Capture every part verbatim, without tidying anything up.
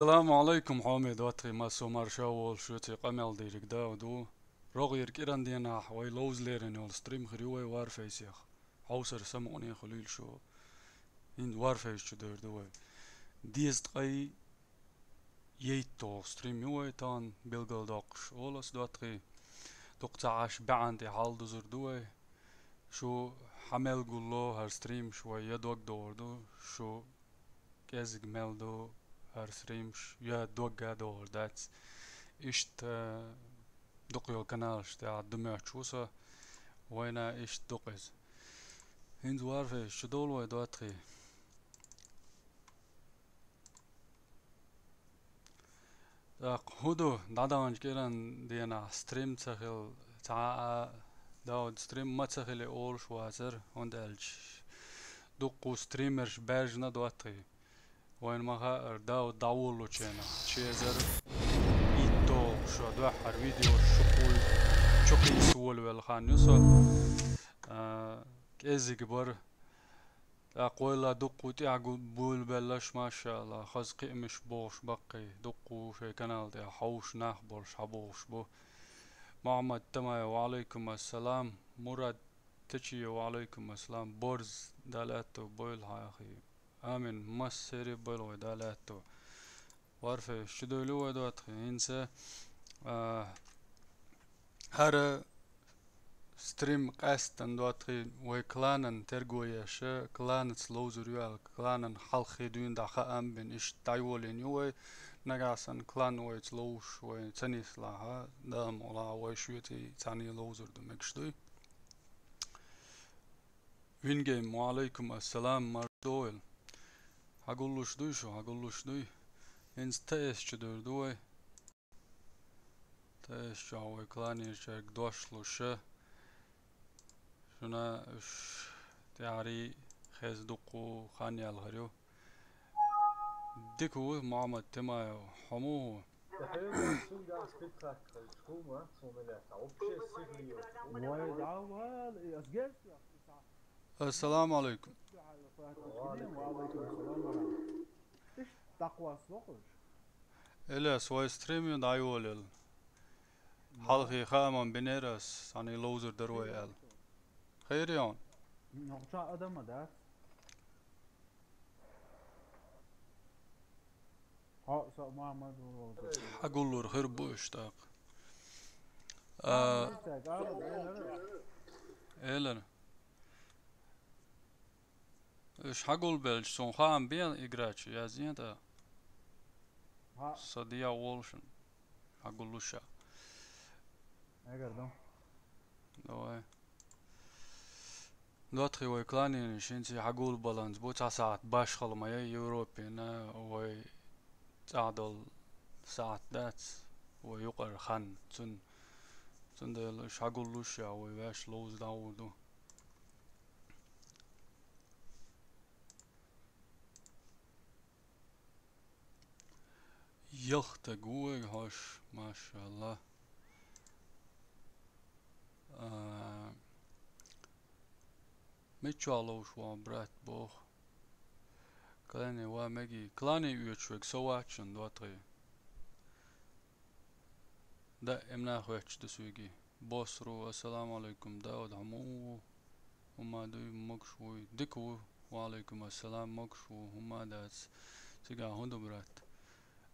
Саламу алейкум, хьоме доттагӀий, массо а марша волуш ву, цу къамел дийриг Дауд ву. РогӀера кӀиран денахь вай ловза лерина йолу стрим хир ю вай Варфейсех. Хьовсар самукъане хуьлийла шу. ХӀинца Варфейс чу дер ду вай. Дезткъе ейтталгӀа стрим ю вай тахана билгалдоккхуш, олу ас доттагӀий. Дукха ца Ӏаш баьӀан тӀе хьал дузур ду вай. Шу хьан мел гулло хӀара стримаш вай я дог догӀур ду, шу кӀезиг мел ду хӀара стримаш я дог а догӀур дац. Иштта дукха йолу каналаш тӀехь ду моьттуш ву со, вайна иштта ду-кх иза. ХӀинца Варфейс чу довла вай доттагӀий. ТӀаккха хӀун ду, дӀадаханчу кӀиран денахь стрим ца хила, цхьа а Дауд стрим ма ца хили олуш вацара, хӀунда аьлча дуккха стримерш баьржина доттагӀий. Вайна ма хаара, Дауд дӀаволлучу хенахь, ши эзар итталгӀа шо дуьххьара видео шу кхуй-, чу кхийса волавелла хан ю со. А, кӀеззиг бара. ТӀаккха вайла дуккха тӀаьхьа гу-, буьйлабелларш, машаАллахӀ, хаза кхиамаш бохуш баккхий, дуккха шайн канал тӀехь хьовсуш нах болуш хьан бохуш бу. Мухьаммад Тамаев, ва Ӏалайкум ассалам. Мурад Течиев, ва Ӏалайкум ассалам. Борз, Дала аьтто бойла хьан, ахи. Амин. Массери а бойла вай, Дала аьтто. Варфейс чу довла вай доттагӀий. ХӀинца, а, хӀара стрим къаьстина доттагӀий вай кланан терго еш, кланаца ловзур ю аьлла, кланан хьалххе дуьйна дӀа хаам бина, иштта дӀайолийна ю вай. Нагахь санна клан вайца ловзуш вай ца нислахь, Дала мукъ лахь, вай шуьца цхьаьна ловзур ду мегаш дуй. Вингейм, ва Ӏалайкум ассалам, марша догӀийла. Хьан гуллуш дуй шу, хьан гуллуш дуй? ХӀинца ТС чу довр ду вай. ТС чохь вай кланерчаьрга дош луш. Шуна уьш тӀаьхьарий хеза дуккха хан яьлла хир ю. Дика ву, Мухьаммад Тимаев, хьо муха ву? Ассаламу алейкум. Элиас, вай стрим ю дӀайолийла. Хьалхе хааман бинера ас, цхьаьна ловзар дара вай аьлла. Хайр йон. Хьо, со Мухьаммад ву. Хьан гуллур хир бу уьш тӀаккха? А, элира. Уьш хьан гулбелча, суна хаам бен играчу, язйен тӀа. Со дия волушун. Хьан гуллуша. Эгер ду. Давай. ДоттагӀий, вай кланийна шин цӀе хьагулбаланца бу, цхьа сахьт башхала ма яй Европина, вай цӀахь долу сахьт дац, вай юкъара хан. Цун, цундела уьш хьагуллуш я, вай ваьш ловза дӀагӀур ду. Ялх стаг ву вайга хьош, машалла. А, миччахь ловш ван брат боху. Клане ва меги. Клане оьцуш вайга со вачун, доттагӀий. Да, эмна хоьттуш ду суьгий. Босру, ассаламу алейкум, Дауд, хьо муха ву? ХӀумма дуй, могуш вуй? Дика ву. Ва алейкум ассалам, могуш ву, хӀумма дац. Цигахь хӀун ду, брат?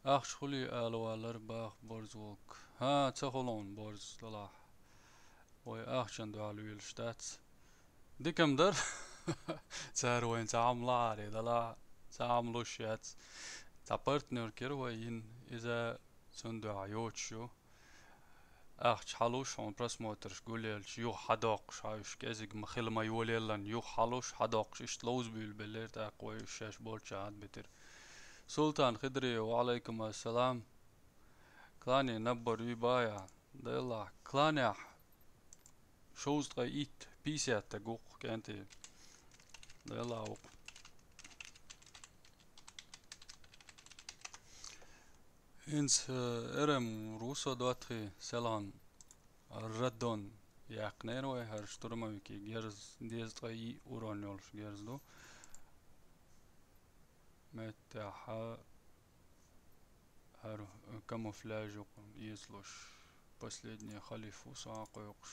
Ахча хуьлий ала валар бах, борз волк. ХӀа, ца хуьлу хьуна борз, делахь. Вай ахчан дуьхьал вуьйлуш дац. Дика-м дара. Цара вайна цхьа хӀума лахьаре, делахь цхьа хӀума луш яц. Цхьа партнёр кира вай йина, иза цунна дуьхьа йоцуш ю. Ахча хьалуш хьуна просмотрш гулъелча, юха хьадоккхуш, хьан уьш кӀезиг ма хила ма йолаеллан, юха хьалуш, хьадоккхуш, иштта ловза буьйлабеллера, тӀаккха вай уьш шаьш болчча Ӏадбитира. Султан Хидриев, ва алейкум ассалам. Клане наббар юй бая. Делахь, кланехь шовзткъе итт, пятьдесят стаг ву-кх кӀентий. Делахь ву-кх. ХӀинца, э, РМ ву со, доттагӀий, селхана раддон яьккхинера вай, хӀара штурмовикий герз, дезткъе йиъ урон йолуш герз ду. Меттехь, хӀара камуфляж юкъа езалуш. Последний халиф ву со кхойкхуш.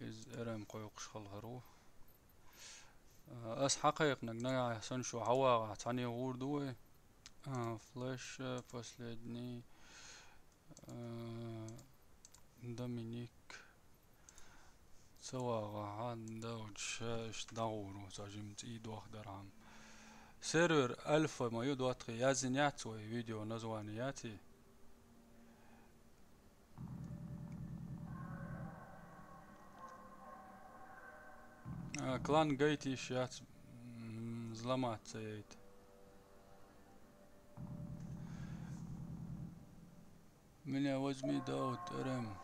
Из эр эм кхойкхуш хала хӀара ву. А, ас хьакхайкхинарг нагахь санна шу хьавагӀахь, цхьаьна гӀур ду вай. А, флеш, а, последний, а, Доминик. Ца вагӀахь, Даудша иштта дӀагӀур ву, цхьа жимма цӀий дохдархьама. Сервер альфа ма ю, доттагӀий, яздина яц вай видео название, яций? А, клан гайта йиш яц, м, взломать ца яйта. Меня возьми, Дауд, эр эм.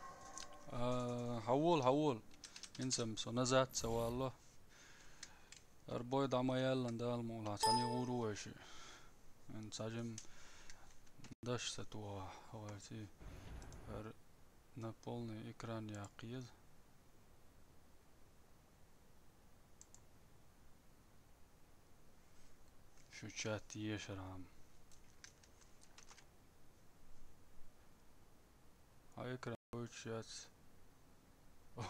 А, хьавола, хьавола. ХӀинца-м со назад ца валло. Ар бой дӀа ма яьллан, Дала мукъалахь, цхьаьна гӀур ву вай шиъ. Эн цхьа жимма даш ца тоха, хьаварций. Ар на полный экран яккха еза. Шу чат ешархьама. Хьа экран гойтуш яц.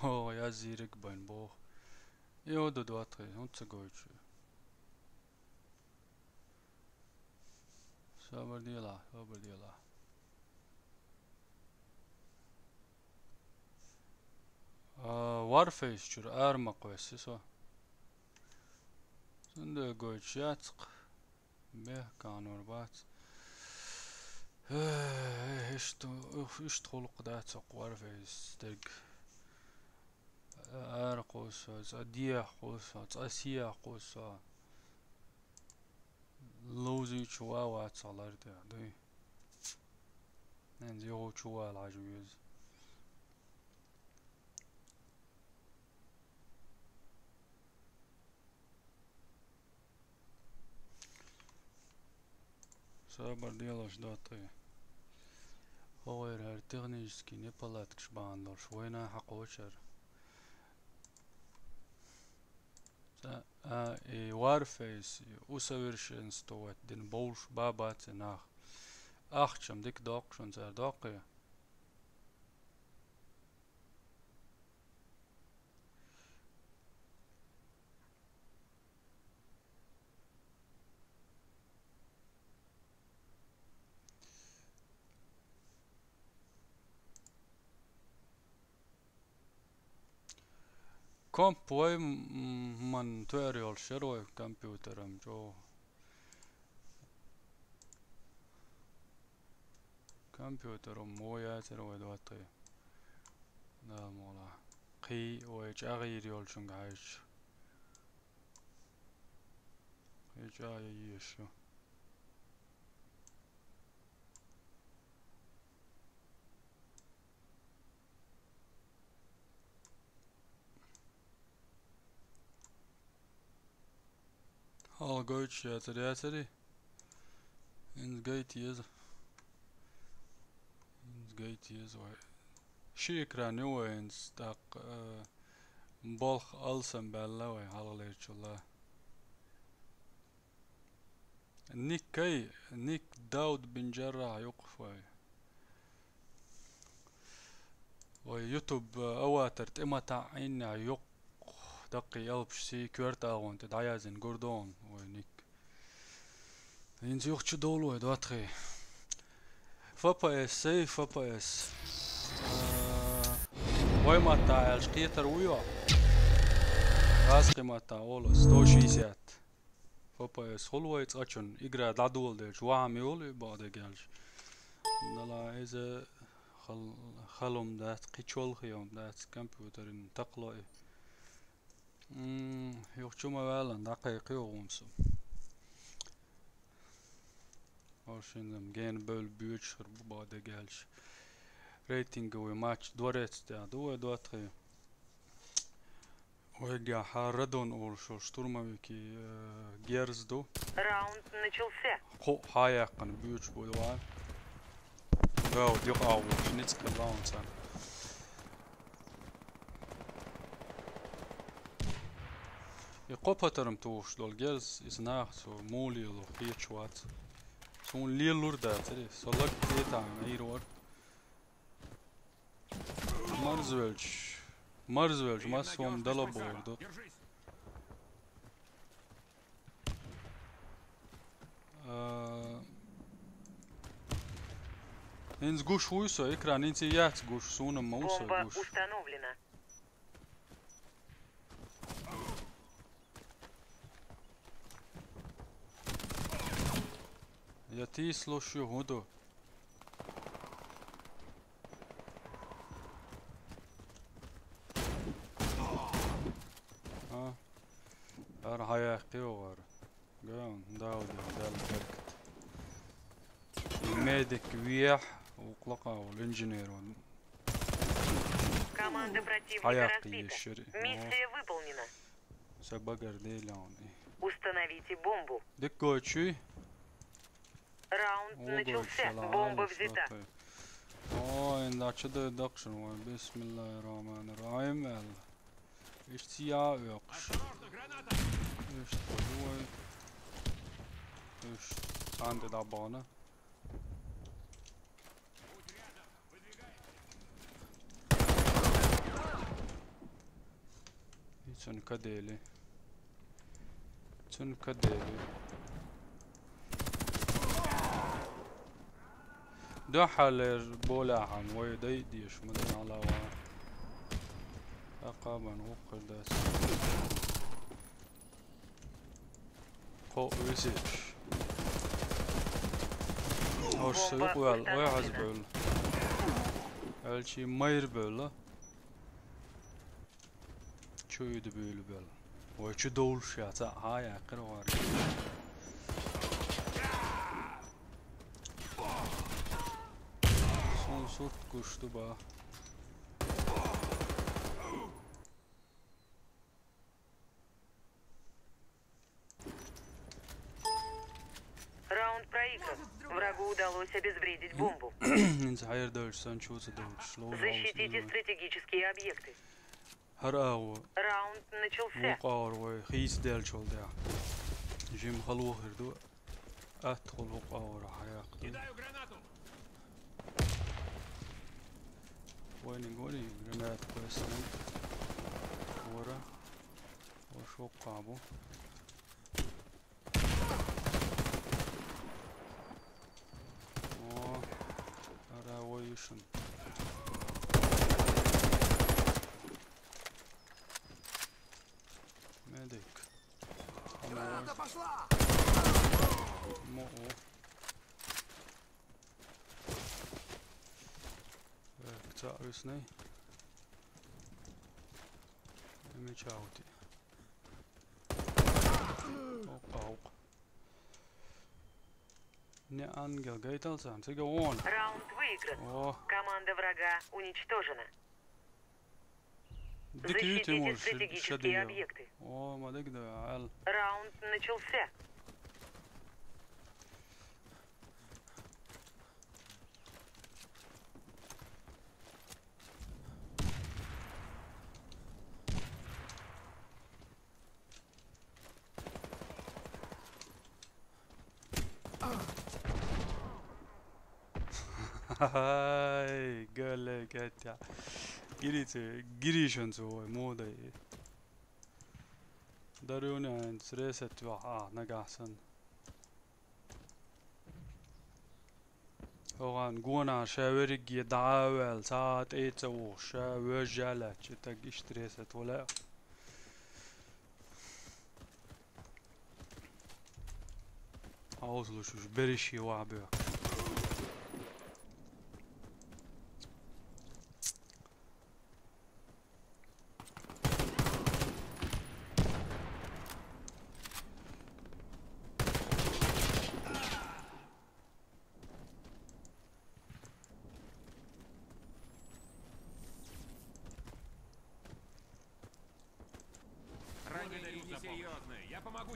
О, я зириг байн боху. И ода доттагӀий, хӀунда ца гойтуш? Собар делахь, собар делахь. А, Warface чуьра ара ма кхоьссий со. Цундела гойтуш яц-кх. Бехканор бац. Эх, иштта, ух, иштта гӀуллакх дац хӀокху Warface дерг. Ара кхуссо, цкъа дехьа кхуссо, цкъа сехьа кхуссо. Ловзуьйтуш ван вац хьо лар тӀехь, дуй? ХӀинца юха чу вала хьажа веза. Собар делаш, доттагӀий. ХӀокхуьйра хӀара технический неполадкаш бахьана долуш вайна хьакхочура. Ца, а, и Warface, и усовершенствовать дина бовлуш ба бац и нах. Ахча-м дика доккху шуна цара, доккхий? Комп вай, м, м, хӀуманна тоьар йолуш яра вай компьютерам чӀогӀа. Компьютерам во яцара вай, доттагӀий. Дала мукъалахь. Кхий вай чӀагӀйийр йолчуьнга хьаьжча. Кхий чӀагӀйийр ю. Хьала гойтуш яцара, яцарий? ХӀинца гайта еза. ХӀинца гайта еза вай. Ши экран ю вай хӀинца, тӀаккха, э, болх алсам баьлла вай хьалхалерчулла. Никкай, Ник Дауд бин Джаррахь юкъа вай. Вай YouTube, э, аватар тӀе ма таӀийна юкъа даккхий элпаш сий коьрта агӀонна тӀе дӀаяздина гур ду хьуна вай ник. ХӀинца юха чу довла вай, доттагӀий. Ф П С, сай Ф П С. Э, вай маттахь аьлча кхетар вуй йо? ГӀазкхи маттахь олу сто шестьдесят. Ф П С хуьлу вай цкъачунна, игра дӀадоладелча, вахьа ма йолу и бакъдерг аьлча. Дала иза хал-, хала хӀума дац, кхин чолхе хӀума дац, компьютеран такхало и. М, юха чу ма ваьллан, дӀакхайкхийо хӀума со. Хьо шинзам гена бевлла боьдуш хир бу бакъдерг аьлча. Рейтинговый матч Дворец тӀехь ду вай, доттагӀий. Вайгахь Радон олуш штурмовики, э, герз ду. Раунд начался. Кхо хьаяьккхина буьйцуш бу ван. Гау, дикъа а вуьйцуш, ницкъ хилла хьуна царна. И кхо патарм тухуш долу герз, иза наха цо мула ело хеташ вац. Суна лелур дацари, со лаг тетана ир вар. Марзвелч. Марзвелч, массом дала борду. А, инз гуш вуй со экран, инзи яц гуш, суна ма ву со Бомба гуш. Установлена. Я ти слушаю, гуду. А. Ар хаяхки огар. Ган, дауди, дал беркат. Медик виях, уклака, ол инженер он. Команда противника Хаяхки разбита. Ешери. Миссия выполнена. Сабагар дейлауни. Установите бомбу. Диккочуй. Раунд О, начался. Бомба взята. О, инда чыды дакшын вай. Бисмиллахир-рахманир-рахим, эл. Ишти я ёкш. Ишти вай. Ишти. Анды да бана. Цун кадели. Цун кадели. Дахалер бола хам, вай дай диш, мадан алава. Акабан укрдас. Хо висич. Ош сылык вал, ой хазбөл. Элчи майр бөл. Чуйду бөл бөл. Ой, чу долш я, ца, ха, я, кыр вар. Сон сорт кушту ба. Раунд проигран. Врагу удалось обезвредить бомбу. Инца хайр дольш, сан чуца дольш. Защитите стратегические объекты. Хар агу. Раунд начался. Вук агур вай, хийс дел чол да. Жим халу хирду. Ат хол вук агур хаяк. Кидаю гранату. Вай не гори, гранат поясный. Вора. Вошел кабу. О, ара ойышын. Медик. Граната пошла! Мо, о. Так, ца висный. Мечаути. Опа, оп. Не ангел, гайтал сан, цига он. Раунд выигран. О. Команда врага уничтожена. Дикий Защитите Тимур, стратегические шадия. Объекты. О, мадык да, ал. Раунд начался. Ай, гөле кетя. Гирите, гиришен свой модай. Дарюня, интересно, а, нагасан. Огъан гуна шавериги даавел, саат эца у, шавержалач, это гиштресет, воля. Аузлушуш, бериши вабе. Раненые несерьёзные. Я помогу.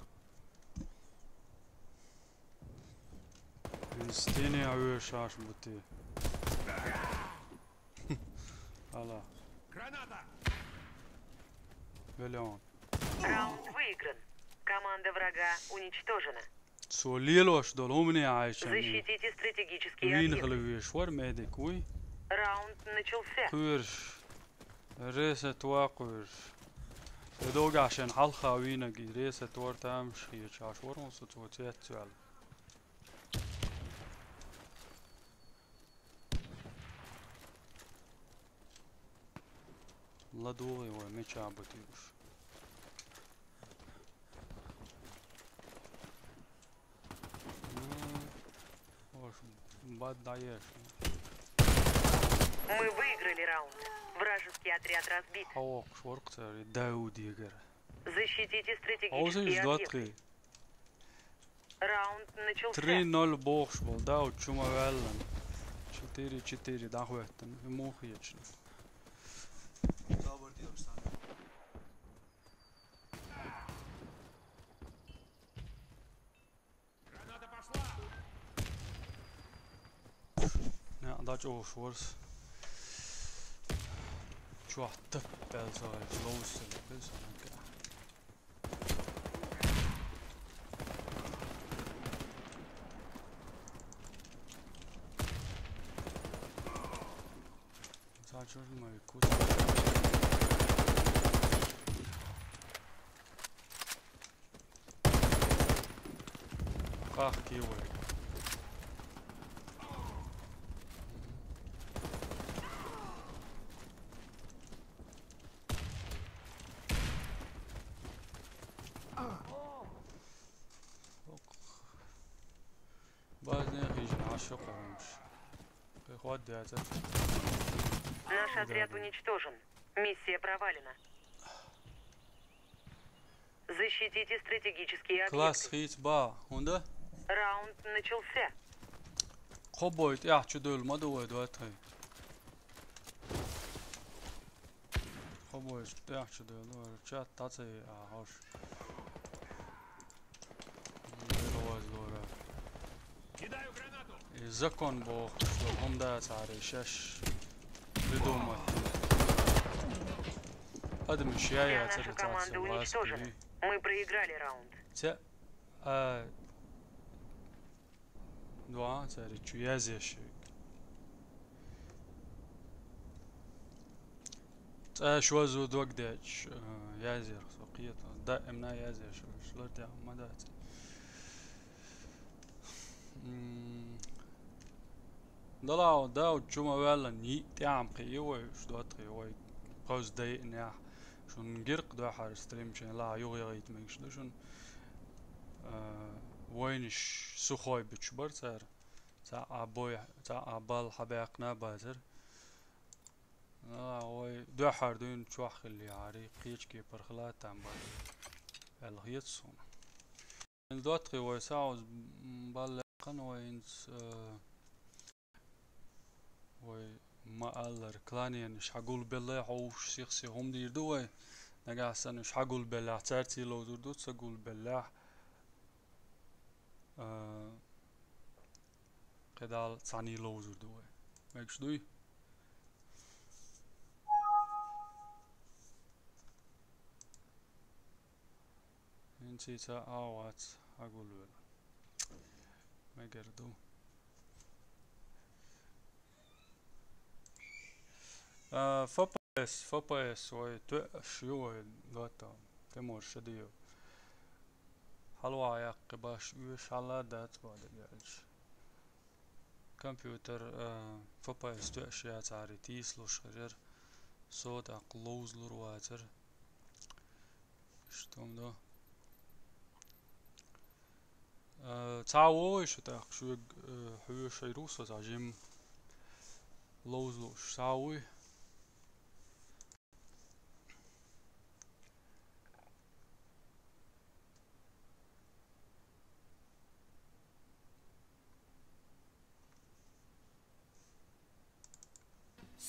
Стене авиашаш бути. Ала. Граната! Миллион. Раунд выигран. Команда врага уничтожена. Со лелош долу хӀумане Ӏайча. Защитите стратегические объекты. Вийна хила везаш вара медик вуй. Раунд начался. Кхоьруш. Ресет вакхуьйш. Э, догахь шен хьалха вийнаг и ресет вара тамаш хеташ Ӏаш вара хьуна со цо цецваьлла. ЛадугӀий вай мича бу тиуш. М, ош бад дӀаеш. Мы выиграли раунд. Вражеский отряд разбит. Хьо воккхуш вара-кх цара и Даудегара. Защитите стратегические объекты. Хьовсийша, доттагӀий. Раунд начался. Три ноль бохуш болу Дауд чу ма ваьллина. Четыре четыре дӀахӀоьттина. И муха хеташ. Граната пошла! НеӀ дӀачӀогӀуш вара со. Чохь таппаьлла ца хилча, ловза ца ло, хила со наггахь. Цхьа чуьра ма веккху. Къахкий вай. Базне хижина Ӏаш ю къомаш. Кхин хӀотт децара. Наш отряд уничтожен. Миссия провалена. Защитите стратегические объекты. Класс хийца баха, хӀунда? Раунд начался. Кхо бой тӀехь чу девлла ма ду вай, доттагӀий. Кхо бой тӀехь чу девлла, вара чат дӀа ца йиъа хьовш. Кидаю гранату. И закон бохуш, хӀума дацахьара шаьш придумать. Адамаш яй яцара цхьацца ласка вуй. Мы проиграли раунд. Ца, а, дуа, цаьрга чу язъеш вуй. Цкъа шозза дог детташ, э, язъярх со кхета. Даимна язъеш, лар тӀехь ма дац. М, Дала, Дауд чу ма ваьллина, йиъ тӀаьхьа кхиъ ю вай, уьш доттагӀий вай, кхузза дайинехь. Шуна гира-кх дуьххьара стрим, шайн лаха юхаяхийта мегаш ду шуна. Э, вайнаш сухой бича бара цара. Цхьа а бой, цхьа а балл хьабаьккхина а бацара. А, вай дуьххьара дуьйна чохь хиллехьара, кхечу кепара хила а там бара аьлла хета суна. ХӀинца доттагӀий вай схьа а балла яьккхина вай хӀинца, э, вай ма-аллара, кланенаш хьагулбелла, хьовсуш сих-сиха хӀума дийр ду вай. Нагахь санна уьш хьагулбеллехь, цаьрций ловзур ду, ца гулбеллехь, а, кхидӀа цхьаьний ловзур ду вай. Мегаш дуй? ХӀинца цхьа а вац хьагулвелла. Мегар ду. А, Ф П С, Ф П С вай тоьаш ю вай, доттагӀий, Тимур Шадиев. Хьалаваха яккхий баш оьшуш хьал а дац боху дагахь аьлча. Компьютер, а, Ф П С тоьаш яцахьара тийсалуш хир яра. Со тӀаккха ловзалур вацара. Иштта хӀума ду. Э, цхьа а вогӀий шу тӀаккха, шуьга, э, хьоьжуш хир ву со цхьа жимма ловза лууш, цхьа а вуй?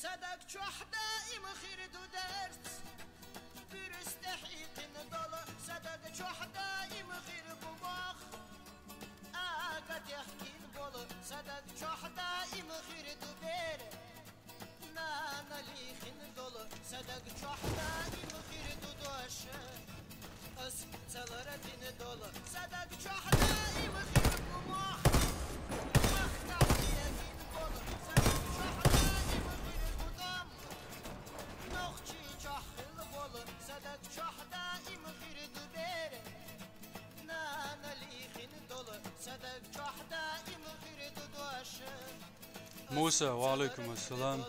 Садаг чохь даим хир ду дерц, буьрса тӀе хьийкхина долу, садаг чохь даим хир бу бох. Ага техкина болу, садаг чохь даим хир ду бер. Нана лийхина долу, садаг чохь даим хир ду дош. Ас ца лара дина дола, садак чохь даим хир бу мох. Мах тахтия дин бола, садак чохь даим хир бу дам. Нохчи чохь хила бола, садак чохь даим хир ду бере. Нана лихин дола, садак чохь даим хир ду доша. Муса, ва алейкум ассалам.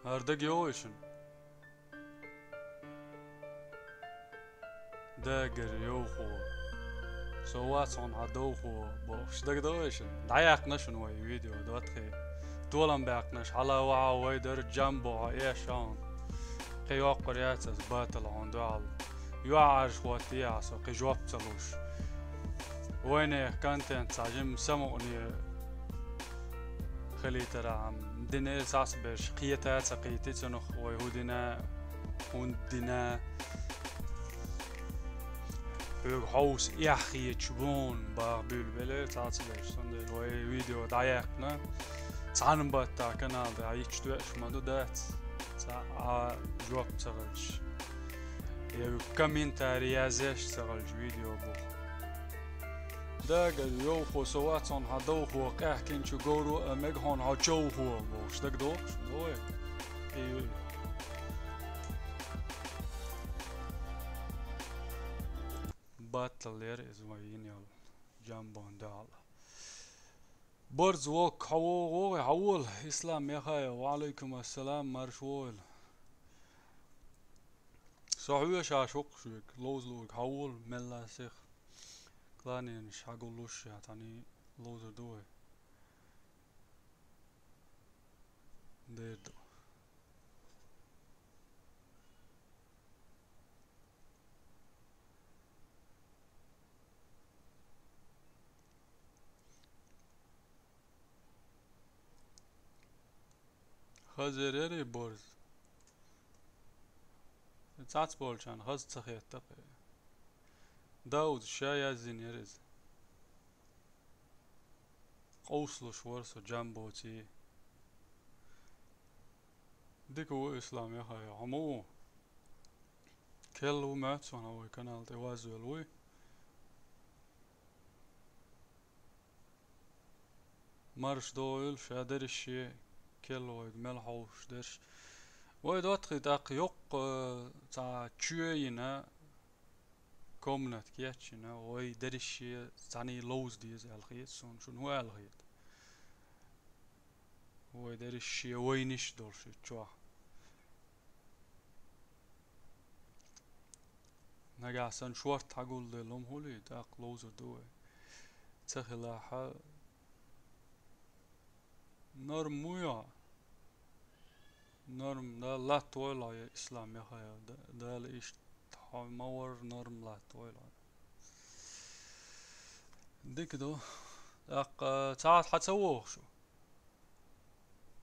Ардага йогӀу шуна? Дагар йовхо. Со вац хьуна хьан довхо, бохуш. Дага догӀу шуна? ДӀаяьккхина шуна вай видео, доттагӀий. Толам баьккхинарш, хьала ваха вай дара Джамбо, хьо эшан. Кхин йоккхур яц ас батал хьуна дуьхьал. ЙоӀараш хӀоттае ахьа со, кхин жоп ца луш. Вайнех контент цхьа жимма самукъане хилийтархьама, дина цхьацберш кхета а ца кхийти цунах, вай хӀун дина, хӀунда дина. Хьоьга хьовса эхь хеташ бу хьуна, баха буьйлабелира цхьацберш. Цундела вай видео дӀаяьккхина. Цхьана баттахь канал тӀехь йитча тоьаш ма ду, дац? Цхьа а жоп ца хилча. Я комментарий язъеш ца хилча видео буха. Дагар йовхо, со вац хьуна хьан довхо, къаьхкинчу говро а мега хьуна хьо човхо, бохуш. Дага догӀу шуна? Ой. И баттал яра иза вай йина йолу Джамбон дуьхьал. Борз вок, хьо вогӀу, хьо вола, Ислам Яхаев, ва алейкум ассалам, марш вогӀийла. Со хьоьжуш ву-кх шуьга, ловзалург хьо вола, мелла сиха. Кланенаш хьагуллуш я, тхьаний ловзар ду вай. Дер ду. Хаза яра и борз. Цхьацболчарна хаза ца хетта-кх. Дауда ша яздина яра иза. Къовсалуш вара со Джамбоций. Дика ву, Ислам Яхаев, хьо муха ву? Керла ву, моьтту суна, вай канал тӀе вазвелла вуй. Марш догӀийла, ша дерриге а керла вайга мел хьовсуш дерш. Вай доттагӀий тӀаккха йоккха, э, цхьа чоь йина, комнат кечйина, вай дерриге а цхьаьний ловза деза аьлла хета суна, шуна хӀун аьлла хета? Вай дерриге а вайнаш долуш и чохь. Нагахь санна шорта хьагулделла хӀума хуьлий, тӀаккха ловзар ду вай. Ца хилахь, норм вуй хьо? Норм, Дала латтавойла хьо, я Ислам Яхаев, да-, Дала иштта хьо ма-варра норм латтавойла хьо. Дика ду. ТӀаккха цхьа хьан ца вогӀу шу?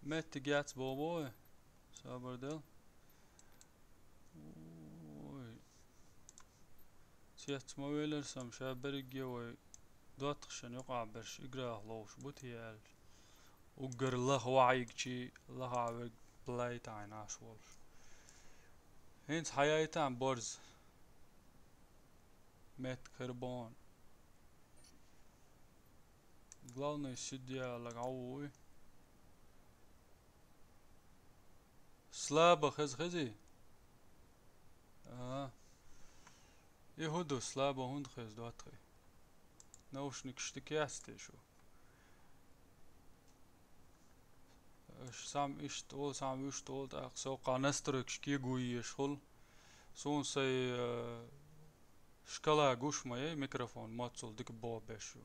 Меттиг яц боху бой. Сабар дел. Ой. Цец ма велира сан, ша берриге вай доттагӀашна юкъахь берш играх ловш бу те аьлча. Уггар лаха ваьхьигчий, лахахь верг плей тӀе Ӏаш волуш. ХӀинца хьаяйтахьа борз. Меттиг хир боху. Главный судья лага вуй. Слабо хеза хезий? А. И хӀун ду, слабо хӀунда хеза, доттагӀий? Наушникаш дика яц те шу? Аш сам иштта олу, сам вуьшта олу, тӀаккха со кхаа настройкаш кегийна езаш хуьлу. Суна сайн, э, шкала гуш ма яй, микрофон моццул дика боху беш ю.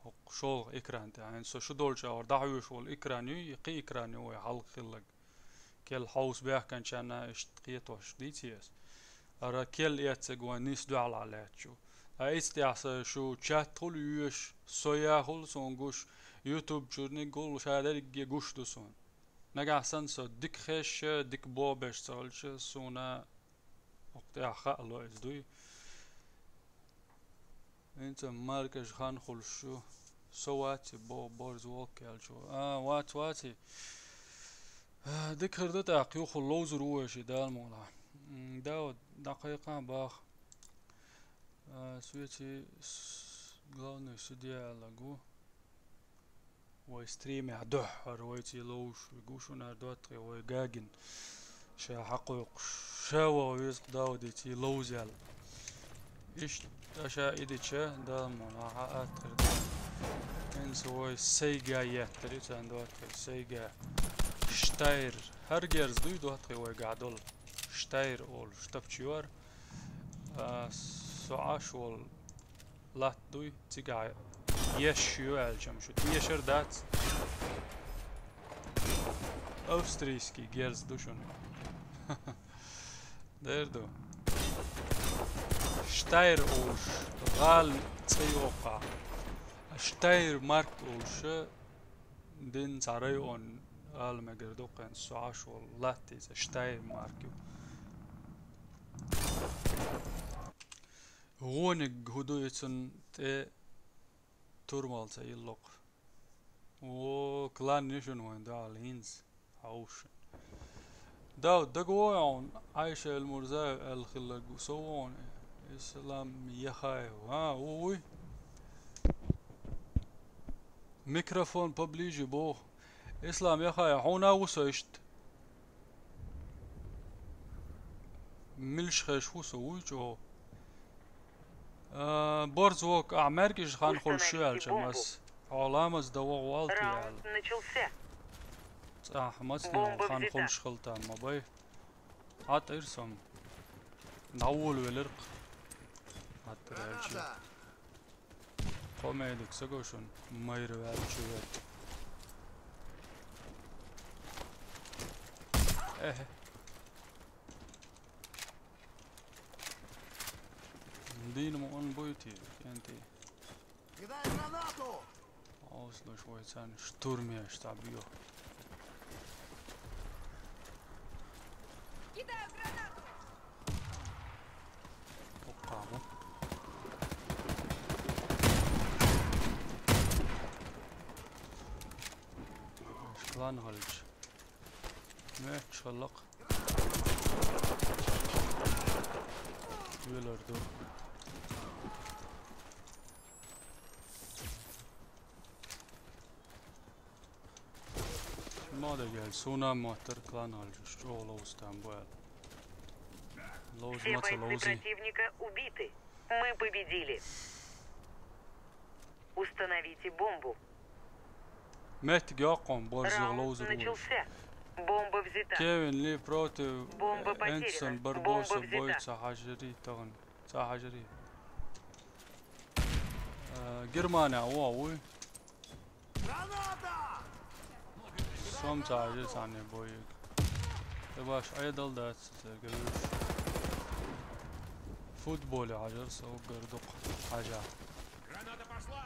ХӀокху шолгӀа экран тӀехь. Хьайна со шу долчу агӀор дӀахьоьжуш волу экран ю, и кхин экран ю вай хьалха хилларг. Кел хьовса баьхканчарна иштта кхетош дийци ас. Ара кел эццаг вайн нийса дуьхьал лаьттачу. Ткъа иштта тӀехь сан шу чат хуьлу йоьш, со яхула суна гуш, YouTube чуьрниг гул ша дерриге гуш ду суна. Нагахь санна со дика хезаш, дика боху беш ца хилча, суна хӀокху тӀехь хаало иза дуй. ХӀинца маркаж хан хуьлуш ю. Со вац, бо-, борз воккхалчо. А, вац, вац. А, дика хир ду тӀаккха, юха ловзур ву вай ши Дала мукъалахь. М, Дауд, дӀакхайкхахьа баха. А, соьца с-, главный судья аьлла гу. Вай стримехь дуьххьара вайца ловзуш ву гу шуна, ара доттагӀий вай Гагин. Ша хьакхойкхуш, ша ваха веза-кх Дауде цӀий ловзаьлла. Иштта ша и дича, Дала мукъалахь, хьа атта хир ду. ХӀинца вай Сайга еттар, и царна доттагӀий Сайга. Штайр. ХӀара герз дуй доттагӀий вайгахь долу? Штайр олуш, тапча йора. А, со Ӏаш волу латта дуй, цигахь еш ю аьлча-м шу. Тешар дац. Австрийский герз ду шуна. Дер ду. Штайр олуш, гӀала цӀе йоккхахь. Штайр марк олуш, дин цхьа район ала мегар ду кхин, со Ӏаш волу латта иза Штайр марк ю. ГӀониг хӀу ду и цунна тӀе турмал ца йиллакх. О, клан ю шуна вайн дуьхьал хӀинца. Хьовшин. Дав, дага вогӀу хьуна, Айша Эльмурзаев аьлла хилларг со вогӀу хьуна. Ислам Яхаев. А, ву вуй? Микрофон поближе боху. Ислам Яхаев, хьуна а ву со иштта. Милш хеш ву со, вуй чӀогӀа. А, борз вок, ахь маьркӀажа хан хуьлуш ю аьлча, мас. Хьо ламаз дан вогӀу валти аьлла. Раунд начался. ЦӀахь мацне хан хуьлуш хила там ма бай. Хьатта ир сом. ДӀаволавелира-кх. Хьатта аьлча. Кхо медик саго шуна майра ваьлла чу вер. Эхе. Дийна ма он буй те, кӀентий. Кидай гранату! Ослуш вай царна штурмеш цхьа био. Кидаю гранату! Оккхагу. Клан гӀалч. Мехча халлакх. Велар ду. Ма дагал, суна моттар клан гӀалчаш, чӀогӀа ловза там бу аьлла. Ловза маца ловзий. Все бойцы противника убиты. Мы победили. Установите бомбу. Меттиг йоккхун, борзо ловзур вуйш. Раунд начался. Бомба взята. Кевин Ли против, э, Энсон Барбоса бой ца хьажарий тахана. Ца хьажарий. Э, Германия, о, уй. Граната! Сом ца хьажарий цхьанне бойиг. Тэ баш айдал дац, тэ гавиш. Футболе хьажар, со угар дукха хьажа. Граната пошла!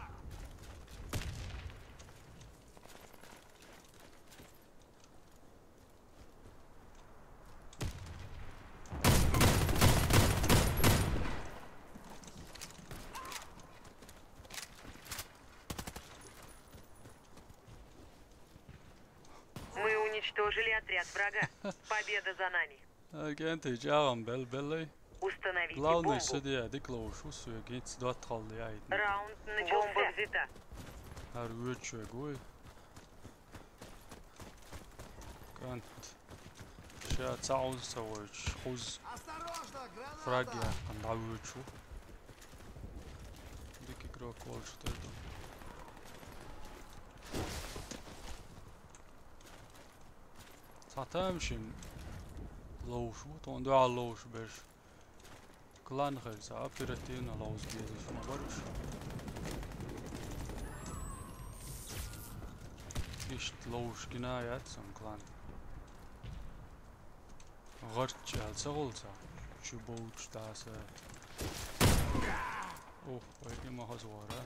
Мы уничтожили отряд врага. Победа за нами. Агенты чӀагӀам бел-, беллай. Установите бомбу. Главный судья дика ловзуш ву соьга, хӀинца доттагӀалла яйта. Раунд начался. Бомба взята. ХӀара воьдуш вег вуй. КӀант. Ша цхьа Ӏуза ца войтуш, хӀуза. Осторожно, граната! Фраг яьккхина дӀавоьдуш ву. Дика игрок волчу тера ду. Цхьа тамашийна ловзуш ву, тхуна дуьхьал ловзуш берш. Клан хир цхьа оперативно ловза безаш ма бара уьш. Иштта ловзуш гина яц сан клан. ГӀарч аьлла ца гӀулца. Чу бовчу даса. Ух, вайги ма хаза вара.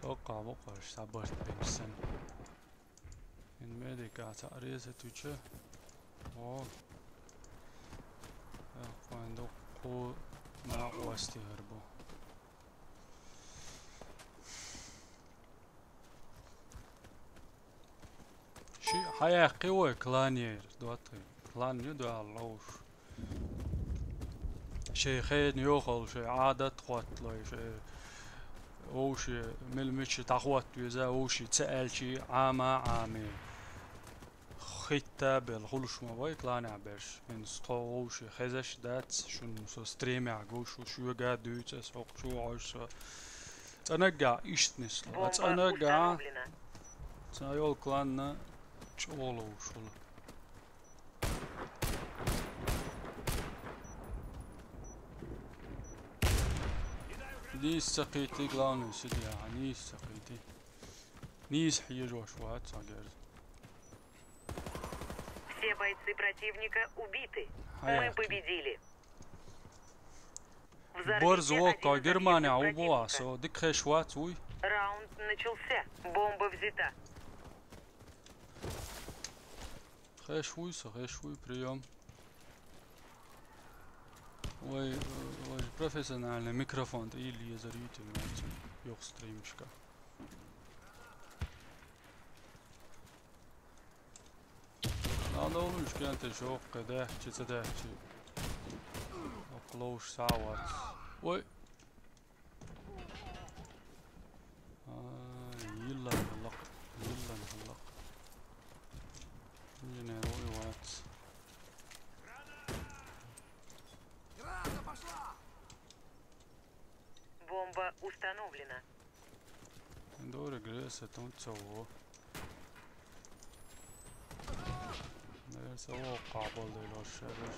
Оккха, боккхаш, сабарт бемсан. Ин медика цхьа реза туьча. О. Э, хойн дуккху накъостигӀар бу. Хьаяьккхи вай кланера, доттагӀий. Клан ю дуьхьал ловш. Шайн хенан йохалла, шайн Ӏадат хӀотталой, шайн вовшийн мел мича дӀахӀотта веза, вовшийн ца аьлчи, Ӏама а Ӏаме. Хитта а белла, хулаш ма вай кланехь берш. ХӀинца тхо вовшийн хезаш дац, шуна со стримехь гуш, шу шуьга а дуьйцу ас, хӀокху чу а Ӏаш со. ЦӀанаггахь иштта нисло. Бомба ЦӀанаггахь установлена. Цхьайолу кланна чӀогӀа ловш хуьлу. Нийса ца кхийти, главное, сиди, а, нийса ца кхийти. Нийса хьежош вац цхьа герз. Все бойцы противника убиты. Мы Хьаяьккхи. Победили. Взорвите Борз воккхо один из Германия объектов убу а, противника. Со дика хеш вац вуй. Раунд начался. Бомба взята. Хеш вуй со, хеш вуй, приём. Вай, э, вай профессиональный микрофон тӀе йилла езар ю те, меца, юха стримашка. Надо улучшить, кенте шоккхе даьхчи, ца даьхчи. Оккха ловш схьа а вац. Ой! А, йиллан хӀаллакх, йиллан хӀаллакх. Инженер вуй вац. Бомба установлена. Дора греса тун ца во. Дера ца во къабал делош шераш.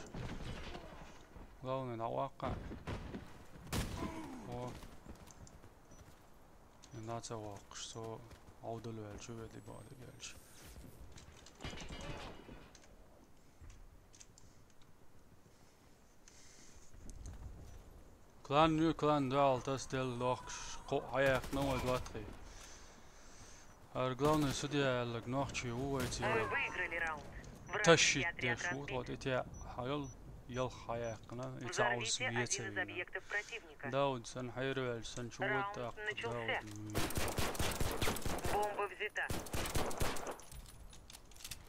Главное, на вакъа. О. На ца вакъаш, со Ӏовдал ваьлча веди баде гелча. Клан ю, клан дуьхьал тасаделла дохкуш, кхоъ хьаяьккхина вай доттагӀий. ХӀара главный судья аьлларг нохчи ву вайца. Мы выиграли раунд. Враг Тащить деш ву, тхо тӀе теӀа хьайолу, ялх хьаяьккхина, и цхьа Взорвите один из вецавина. Объектов противника. Дауд сан хьераваьлча сан чу вуд Раунд тӀаккха начался. Дауд. Бомба взята.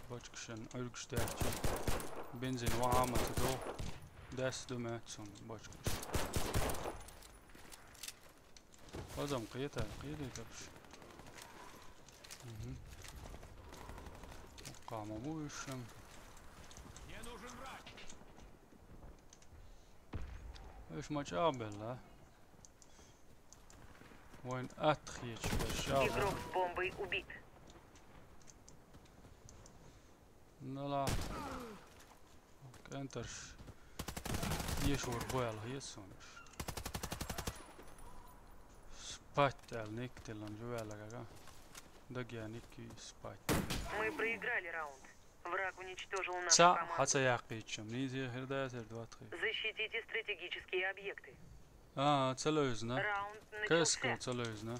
Бочкашан Ӏуьргаш даьхча. Бензин вахьа ма ца догӀу. Дас ду меца цунна бочкаш. Хазам кхета, кхетийтарш. Угу. Къама бу уьш шан. Уьш ма чӀагӀбелла. Вайн атта хеташ берш а Игрок с бомбой убит. Ну ла. КӀентарш. Ешур боял хеташ сонаш. Спать аьлла, Ник тиллан жу ваьлла гага. Дагъян Ники спать. Мы проиграли раунд. Враг уничтожил нашу Ца команду. Хьа ца яккхийчам, нийзе хир дацар доттагӀий. Защитите стратегические объекты. А, ца левзна. Раунд Кескал начался. Ца левзна.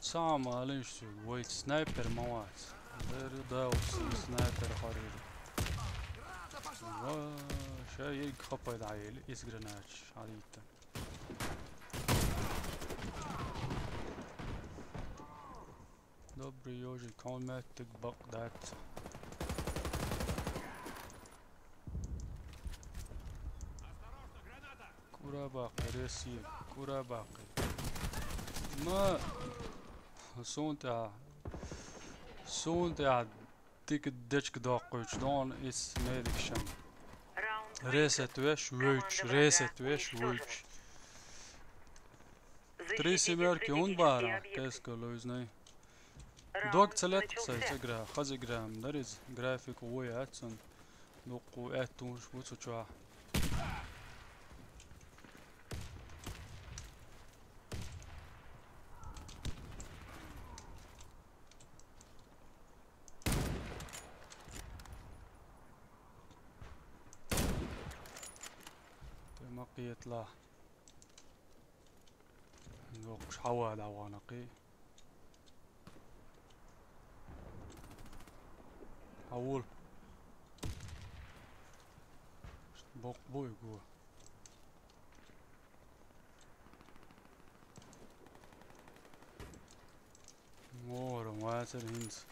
Ца ма алинш цуьнга, вайца снайпер ма вац. Дера даус снайпер харира. Ва, ша ерг хапай дӀаели, ис гранач, хьадийта. Добрый ёжик, хьуна меттиг бакъ дац. Кура баккхи, Россия, кура баккхи. Ма, суна тӀехь, суна тӀехь дика дечка доккхуьйтуш дона ис медикшан. Ресет веш вуьйчу, ресет веш вуьйчу. Три семёрки хӀунда бара, кескал луьйзнай. Дог ца летта цай ца гра, хаза грамм дара иза, график вуй яц цунна. Дуккху аьттонаш бу цу чохь. Тема кхетала. Йоккхуш хьава дӀавахана кхин. Хьавул. Боккъ бу и го. Ора, вацар хӀинца.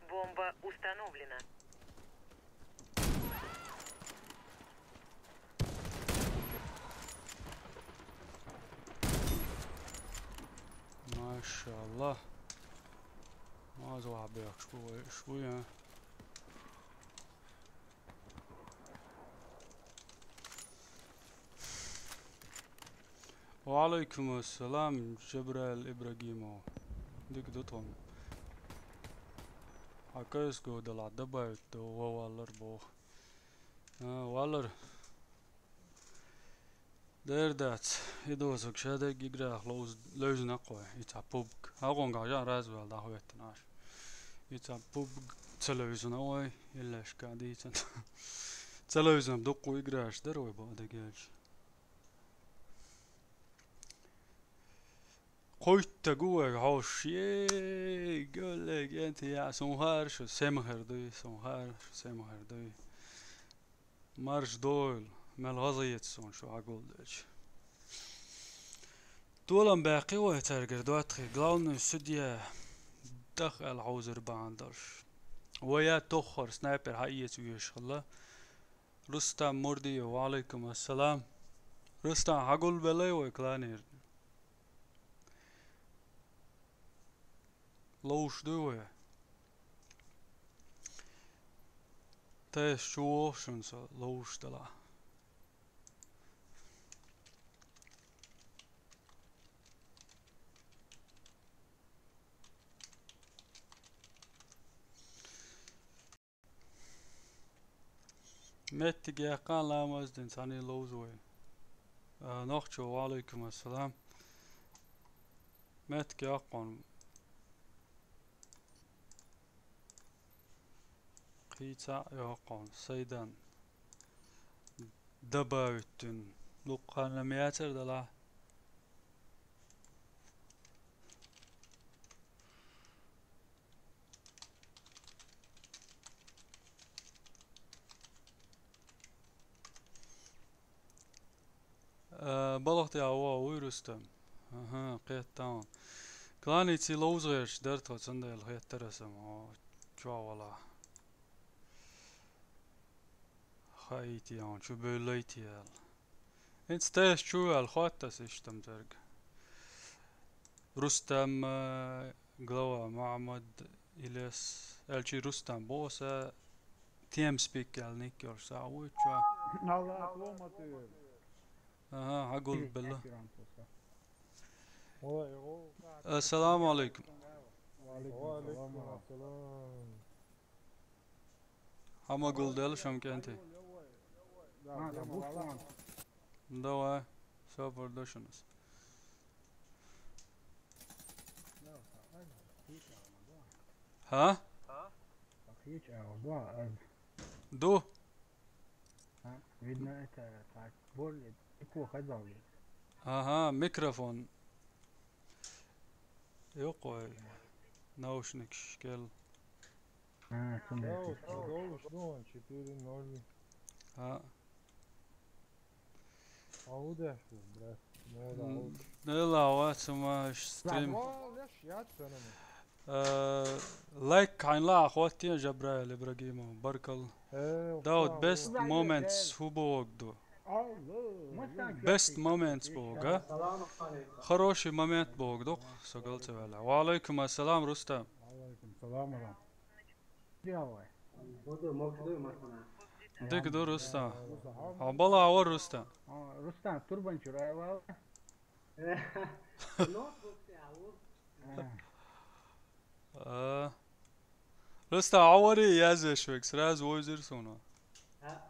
Бомба установлена. Машалла. Маза вахь бехаш бу вай, иш бу, я? Ва алайкум ассалам, Жабраил Ибрагимов. Дика ду тхона. Хьа кайс го дала добавить до, ва валлар боху. А, валлар. Дер дац, и дозаг ша дерг играх ловз-, левзина кхой, и цхьа пубг. ХьагӀонгахь жан развал дӀахӀоьттина аш. И цхьа пубг ца левзина вай, иллешка дийцина. Ца левзина дуккху играш дара вай бакъдерг аьлча. Кхойтта гу вай хьовш, е, гуллег, энти я, сун хар шу, сема хер дуй, сун хар шу, сема хер дуй. Марш дойла, мел гӀаза ецу суна шу хьагулделча. Толам баьккхи вай цаьргара доттагӀий, главный судья даха аьлла хьовзар бахьана долуш. Вай я тоххара снайпер хьаэца везаш хилла. Рустам Мурдиев, ва алайкум ассалам. Рустам, хьагулбеллай вай кланера? Ловш дуй вай? Тайса чу воху шуна со ловш делахь. Меттиг яьккхана ламаз дина цхьаьна ловза вай. А, нохчо, ва алайкум ассалам. Меттиг яьккхана. Кхийца а яьккхана. Сайдан. Добавить дина. Дуккха хан-м яцара делахь. Э, балхахтехь вогӀу вуй, Рустам? Аха, кхетта ван. Кланиций ловза гӀерташ дара тхо, цундела хеттара аса ма, о, чохь вала. Хаийти ван, чу бевллайти аьлла. ХӀинца тайса чу ваьлла, хоттас иштта-м цаьрга. Рустам, э, глава Мухьаммад, Илес, аьлчи Рустам боху аса, TeamSpeak аьлла ник йолуш схьа а вуй чохь. Аллах, Аллах, Аллах. Аха, хьагулбелла. Ассаламу алайкум. Ва алайкум ассалам. Хьан ма гулделла шуна, кӀентий? Давай, сапар до шуна. ХӀа? Ду. Видно, это так, более далеко хазал. Ага, микрофон. Йокъой. Наушник шкел. А, цундела. Продолжи, ну, четыре ноль. А. А удаш, брат. Нела, вацама стрим. Э, лайк хьайна лаахь хоттийна Жабраил Ибрагимов, баркалла. Э, Дауд, best moments хӀу боху ду? Best moments боху, а? Хороший момент боху ду, со гал ца ваьлла. Ва алайкум ассалам, Рустам. Ва алайкум салам, Рустам. Дика ду, Рустам. Хьо бала а вара, Рустам? Рустам, турбанчура вала. А. Рустам, хьо вари язвеш век, сразу войзир суна. А.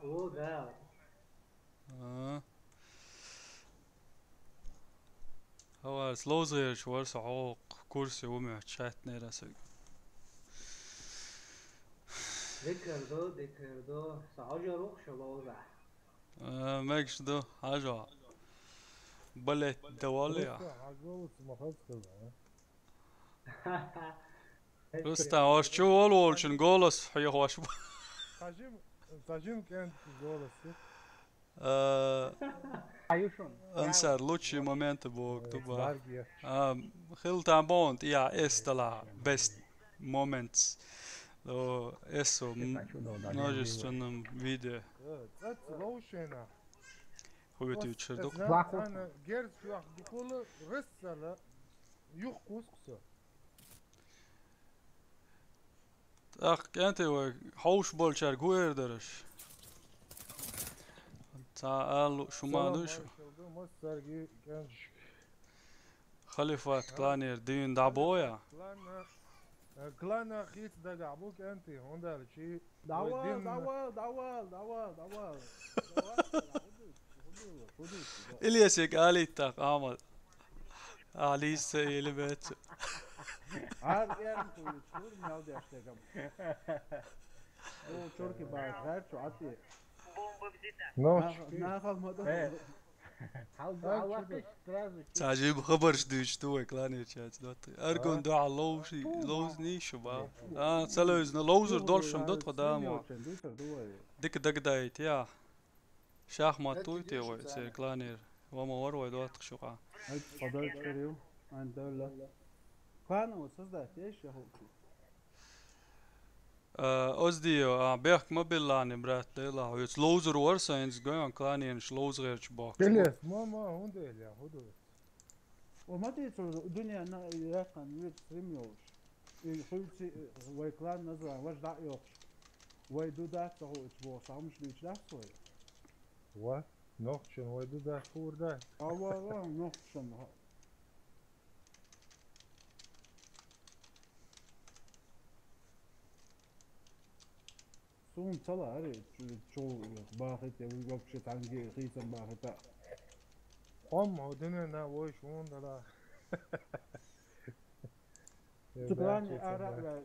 Хьо варс ловза гӀерташ вара со хьокху курсе ву моьттуш хаттинера аса. Дикар ду, дикар ду. Со хьожа рухша ловза. А, мегаш ду, хьажа. Балет давал я. Просто хьажа ву ма хаза хила, а? Рустам, ош чу волу волчун голос хьехош бу. Цхьа жим, цхьа жим кӀентан голос ю. Э, Аюшун. Ансар, лучшие моменты богу, э, туба. Барги. А, хил там бон, я, эс дала, best moments. О, эсо, м, множественном виде. Э, цац лоушена. Хубит ю чирдук. Плохо. Ана герз чуах дукула, рыссала, юх кускуса. ТӀаккха кӀентий вай хьовш болчаьрга хӀу эр дара аша? Цхьа алу шу ма дуй шу. Салам алейкум, массарги кӀенташка. Халифат кланера дийна дӀабоя? Клана, э, клана хийца дагахь бу кӀентий, хӀунда аьлча вай дин. Давал, давал, давал, давал, давал. Илесега алийтта, Ахьмад. Алиса или бецу. Ар эрн хуйу чур, мел деш дегам. О, чурки баат, гар чу атти. Бомба взята. Ну, нахал мадо. Э. Хал, хал вакыш сразу. Цажиб хабарш дуьйцу вай кланерчаьрца дотта. Аргун дуьхьа ловши, ловзний шу ба. А, ца ловзна, ловзур долуш шум дотта дамо. Дика дагадайта, я. Шахмат туй те вай, церг кланер. Ва ма вар вай доттагӀа шуьга. Ай, подальше ю, ан дала. Кланово создать еш я хӀокху? Э, оздио, а, бехк ма биллани, брат, дела, хьоьца ловзур вар сан, инза гойон кланенаш ловза гӀерчу бохку. Билес, ма, ма, хӀунда эли, хӀу ду? О, ма тӀе цо дуьненна яьккхина вирд стрим йолуш. И хуьлци, э, вай клан назван важа дӀа а йоккхуш. Вай ду дац ца хуучу бохуш, хӀумаш дуьйцу дац вай? Ва, нохчун вай ду дац хуур дай? Ава, ава, нохчун. Суна ца лаьара, чу-, чу бахийта, я вообще цхьаьнгге хийцам бахийта. Хьо ма хьо дуьненна войш вон дала. Цу плане ара а вай.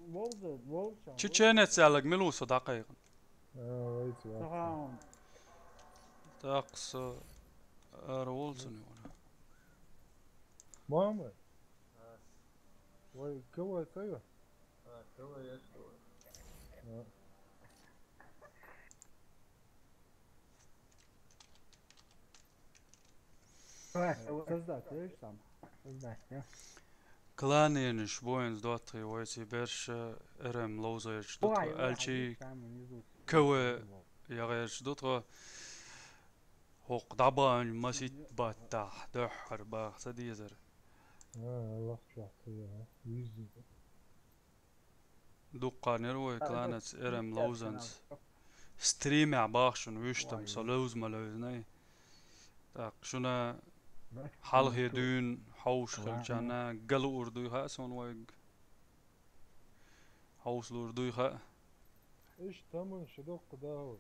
Вовза, вовза. Чеченец аьлларг мила ву со дӀакхайкхина? А, вайца вац. Сахаун. ТӀаккха со ара волу цунна юкъара. Мама. Вай КВ ца ю? А, КВ я что? А. Давай, давай. Создать, видишь, там? Создать, да? Кланенаш боинца доттагӀий вайций берш, э, РМ ловзарчу дутха, аьлчий КВ ягӀерчу дутха, хӀокху дӀабаьлла маситта баттахь дуьххьара баха ца дезара. А, лахчохь ца яхьа, виззиг. Дуккха нервой кланаца эрам ловзанца. Стримехь бахчун вуьштам со левза ма левзинай. ТӀаккха шуна хьалхе дуьйна хьовш хилчарна ган луур дуй хаьа суна вайга? Хьовса луур дуй хаьа? Иштта таман шу доккха да хьо.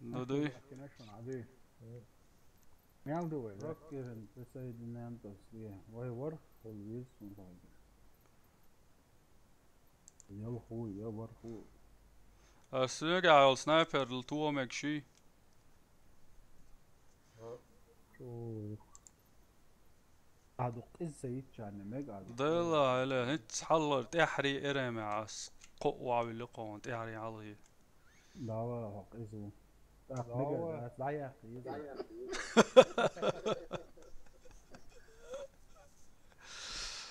Ду дуй? Мел ду вай? Роккеран присоединентовский. Вай варх хӀул виз сун хьайга. Ялху, я варху. Ас соьгахь йолу снайперла тохамег ший. Чу. А ду къиза ца йитчарна мега а ду. Дела, хьайла, хӀинца хьаллара тӀаьхьарий эремехь ас кхоъ ваьвилла кхуна тӀаьхьарий хьалхе. Дала хьо къиза ву. ТӀаккха мега дац, дӀаяккха иза.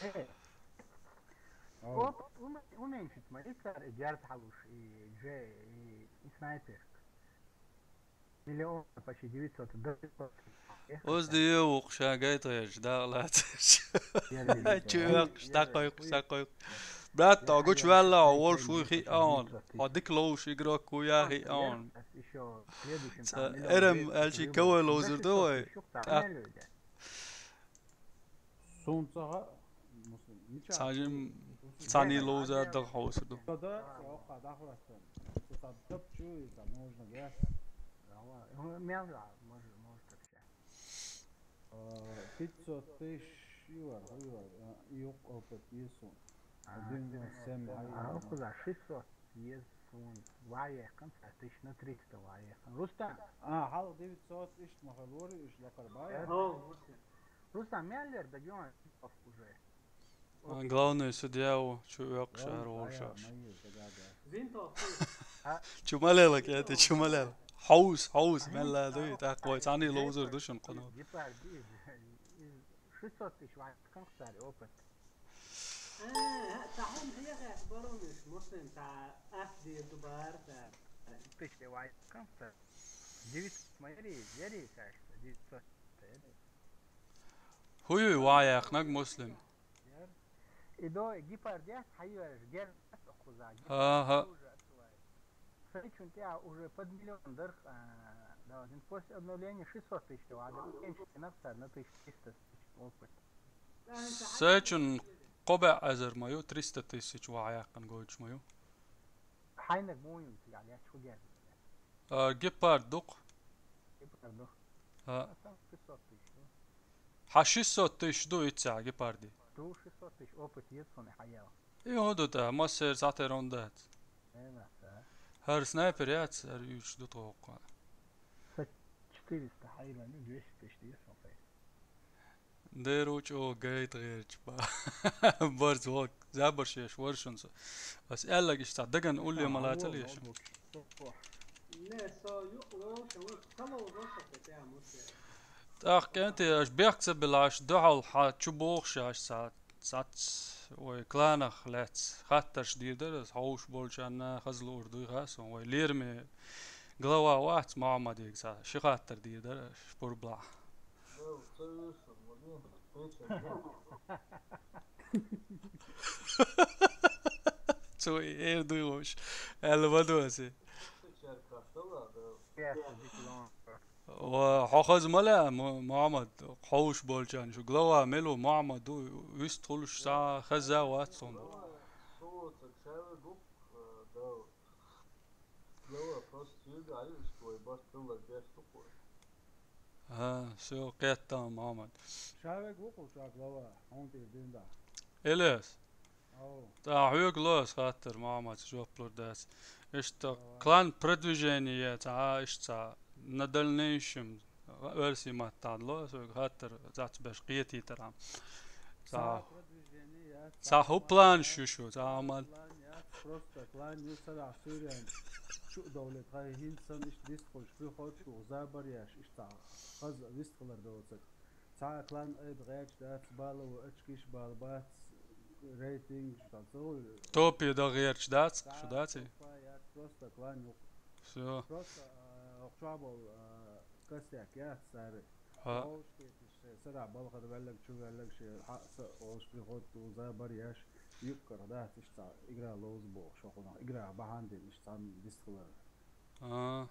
Э. Оп, умен-, уменьшить ма, и цар, и герз хьалуш, и дже, и, и снайперка. Миллион, почти девятьсот, до пятьсот. Оз де вукху ша гайтарчу дакъа лацарчу. Чу веккхаш, дӀакхойкху, сакхойкху. Брат, хьо гучуваьлла, хьо волуш вуй хиъ а хьуна. Хьо дика ловш игрок ву я хиъ а хьуна. Ца эрам аьлчи кавай ловзур ду вай. ТӀаккха Суна ца хаьа, Муслим, мичахь? Цхьа жим, цхьаний ловзар дагахь хьовсур ду. Ца да, ца оккха дахлаттан. Ца ца дап чу, и ца можно геш. Давай. Мел да, может, может вообще. А, пятьсот тысяч юар, юар, а, и юкъ опыт есть он. А, один семь, а, а, куда? Шестьсот есть он. Вай яххан, тысяч на триста вай яххан. Рустам. А, хьалха девятьсот ишт ма хилла вара, иш лакхара бай. Э, Рустам, мел яр даг юан уже. Главный судья ву, чу оьккхуш ара волуш. Зинто. Чу ма лела, кӀета, чу ма лела. Хьовса, хьовса, мел ла дуй, тӀаккха вай цхьаьний ловзар ду шуна кхуьнах. Гепард, шестьсот тысяч вац кхин цара опыт. Э, ца хьуна хьехаш баронаш, Муслим, ца ас дийр ду бара ца. Тысяч вац кхин ца. Девятьсот ма яри, яри саш, девятьсот. ХӀу ю ван яьккхинарг, Муслим? И до гепард яц, хьайоьраш, гер ац окхуза. ХӀа, хӀа. Уже отсылает. Сайчун тӀе уже под миллион дарх, а, да, один после обновления шестьсот тысяч вада. Кенчик написано на тысяча триста тысяч опыт. Сайчун кхо бӀе эзар ма ю, триста тысяч ван яьккхина гойтуш ма ю. Хьайнаг муй ю цига лечу гер. А, гепард ду-кх. Гепард ду. А. А там шестьсот тысяч ду. Хьан шестьсот тысяч ду иццехь гепарди? Ду шестьсот тысяч опыт еза суна хьаял. И хӀун ду тӀа, массеран цхьатерра хӀунда дац? Э, ма ца. ХӀара снайпер яц, хӀара уьйцуш ду тхо хӀокху. Ца четыреста хьайла, ну, двести тысяч еза суна кхайса. Дера ву чӀогӀа гайта гӀерташ ба. Барз вок, забарш еш вара шуна со. Ас аьлларг иштта цхьа дагана улле ма лацал еш. Не, со юкъ лоша, ву ца ловзо со кхетя мусе. ТӀаккха кӀентий, аш бехк ца билла, аш дуьхьал хьан чу бохуш аш цхьа, цхьацца вай кланах лаьцна хаттарш дийр дара, ас хьовш болчарна хаза луур дуй хаьа суна, вай лераме глава вац Мухьаммадега цхьа ши хаттар дийр дара, аш пурблахь. Цу эр дуй вовш. Аьлла ма ду аса. Ва хьо хаза ма лаьа, Му-, Мухьаммад, хьовш болчарна шу. Глава мел ву Мухьаммад ду, вист хуьлуш цхьа хаза вац цунна. Глава просто цуьйга а ю, иштта вай барт хилларг беш ду кху. Ага, всё, кхетта, Мухьаммад. Ша вег ву кху ша глава, хьуна тӀера дин да. Элиас. Ау. ТӀаккха хьоьга ло ас хаттар, Мухьаммад, жоп лур дац. Иштта клан продвижение, цхьа, иштта цхьа, на дальнейшем, оьрсийн маттахь ло ас вайга хаттар, цхьацца беш кхетийтархьама. Цхьа. Цхьа хӀу планаш ю шу, цхьа амал. Просто клан ю сарахь суьйренчу чу а довле, тхайн хӀинца санна иштта дистхуьлуш, приход а тухуш, забар еш, иштта цхьа хаза вистхилар доцург. Цхьа а клан айба гӀерташ дац, бала ву, очкиш бала бац, рейтинг, шу цхьа ца вуй. Топе дан гӀерташ дац, шу дац и? Топа яц, просто клан ю. Всё. Просто, а, хӀокху чохь болу, а, костяк яц цара. Хьо. Олуш кхеташ, шайн сарахь балхара ваьлларг, чу ваьлларг, шен хьаъ са олуш приход а тухуш, забар еш, юккъара дац, иштта цхьа игра ловза бохуш, хӀокхунах игра бахьана дина, иштта цхьаьна дистхилар. А.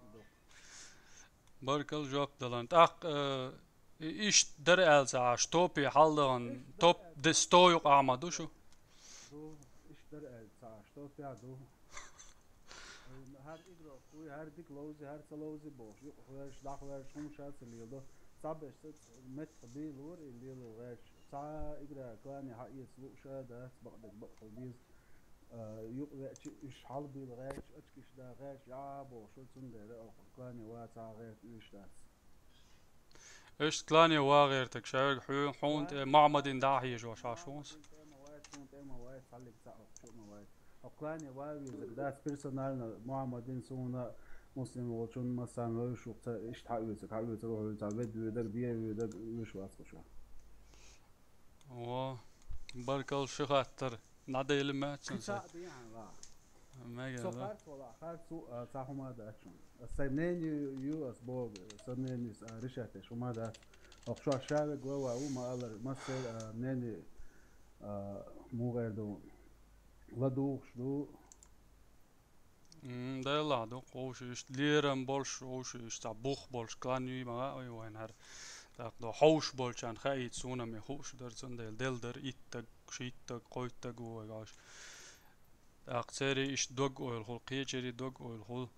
Баркалла жоп далан. ТӀаккха, э, и-, иштта дара аьлла ца Ӏаш, топе хьалдагӀан, топ де сто юкъахь ма ду шу? Ду, иштта дара аьлла ца Ӏаш, топехь ду. ХӀара игрок вуй, хӀара дика ловзи, хӀара ца ловзи бохуш, юкъахваьржаш, дӀахваьржаш, хӀума ша ца леладо. Цхьаберш ца меттах бийлора и лело гӀерташ. Цхьа а игра клане хьаэца лууш а дац, бакъдерг бакъ хила деза. А, юкъа веача, уьш хьалабийла гӀерташ, очкиш да гӀерташ, яа бохуш ву, цундела оха клане ван цхьа а гӀерта уьш дац. Иштта клане ван гӀертарг ша верг хьу-, хьуна тӀе Мухьаммадин дӀа а хьежош Ӏаш ву со. Хьуна тӀе ма вай, хьуна тӀе ма вай, цхьаллиг цхьаъ хӀокху чу а ма вай. Хьо клане ван везарг дац, персонально Мухьаммадин суна, Муслим волчун, массарна вевзаш ву, ца иштта хьаоьцург, хьаоьцур ву хьуна, цхьа вед воьдарг, бен воьдарг вуьш вац кху чохь. О, баркалла, ши хаттар. ДӀадели ма цунна. Кхин цхьаъ дехьа ва. Мега. Со харц вала, харц ву, а, цхьа хӀума дац шуна. Ас сайн мнение ю, ас боху, сан мнение а решать деш хӀума дац. Оха шоаш ша вег ван ву ма аллара, массеран, а, мнение, а, муха эр ду, ладугӀуш ду. М, делахь ду, ховш иштта лерам болуш, ховш иштта цхьа бух болуш, клан юй ма вай вайна хӀара. ТӀаккха до хьовш болчарна хаийта суна ме хууш дара, цундела делла дара иттаг, шийттаг, кхойттаг ву вай гӀаш. ТӀаккха церий иштта дог-ойла хуьлу, кхечерий дог-ойла хуьлу.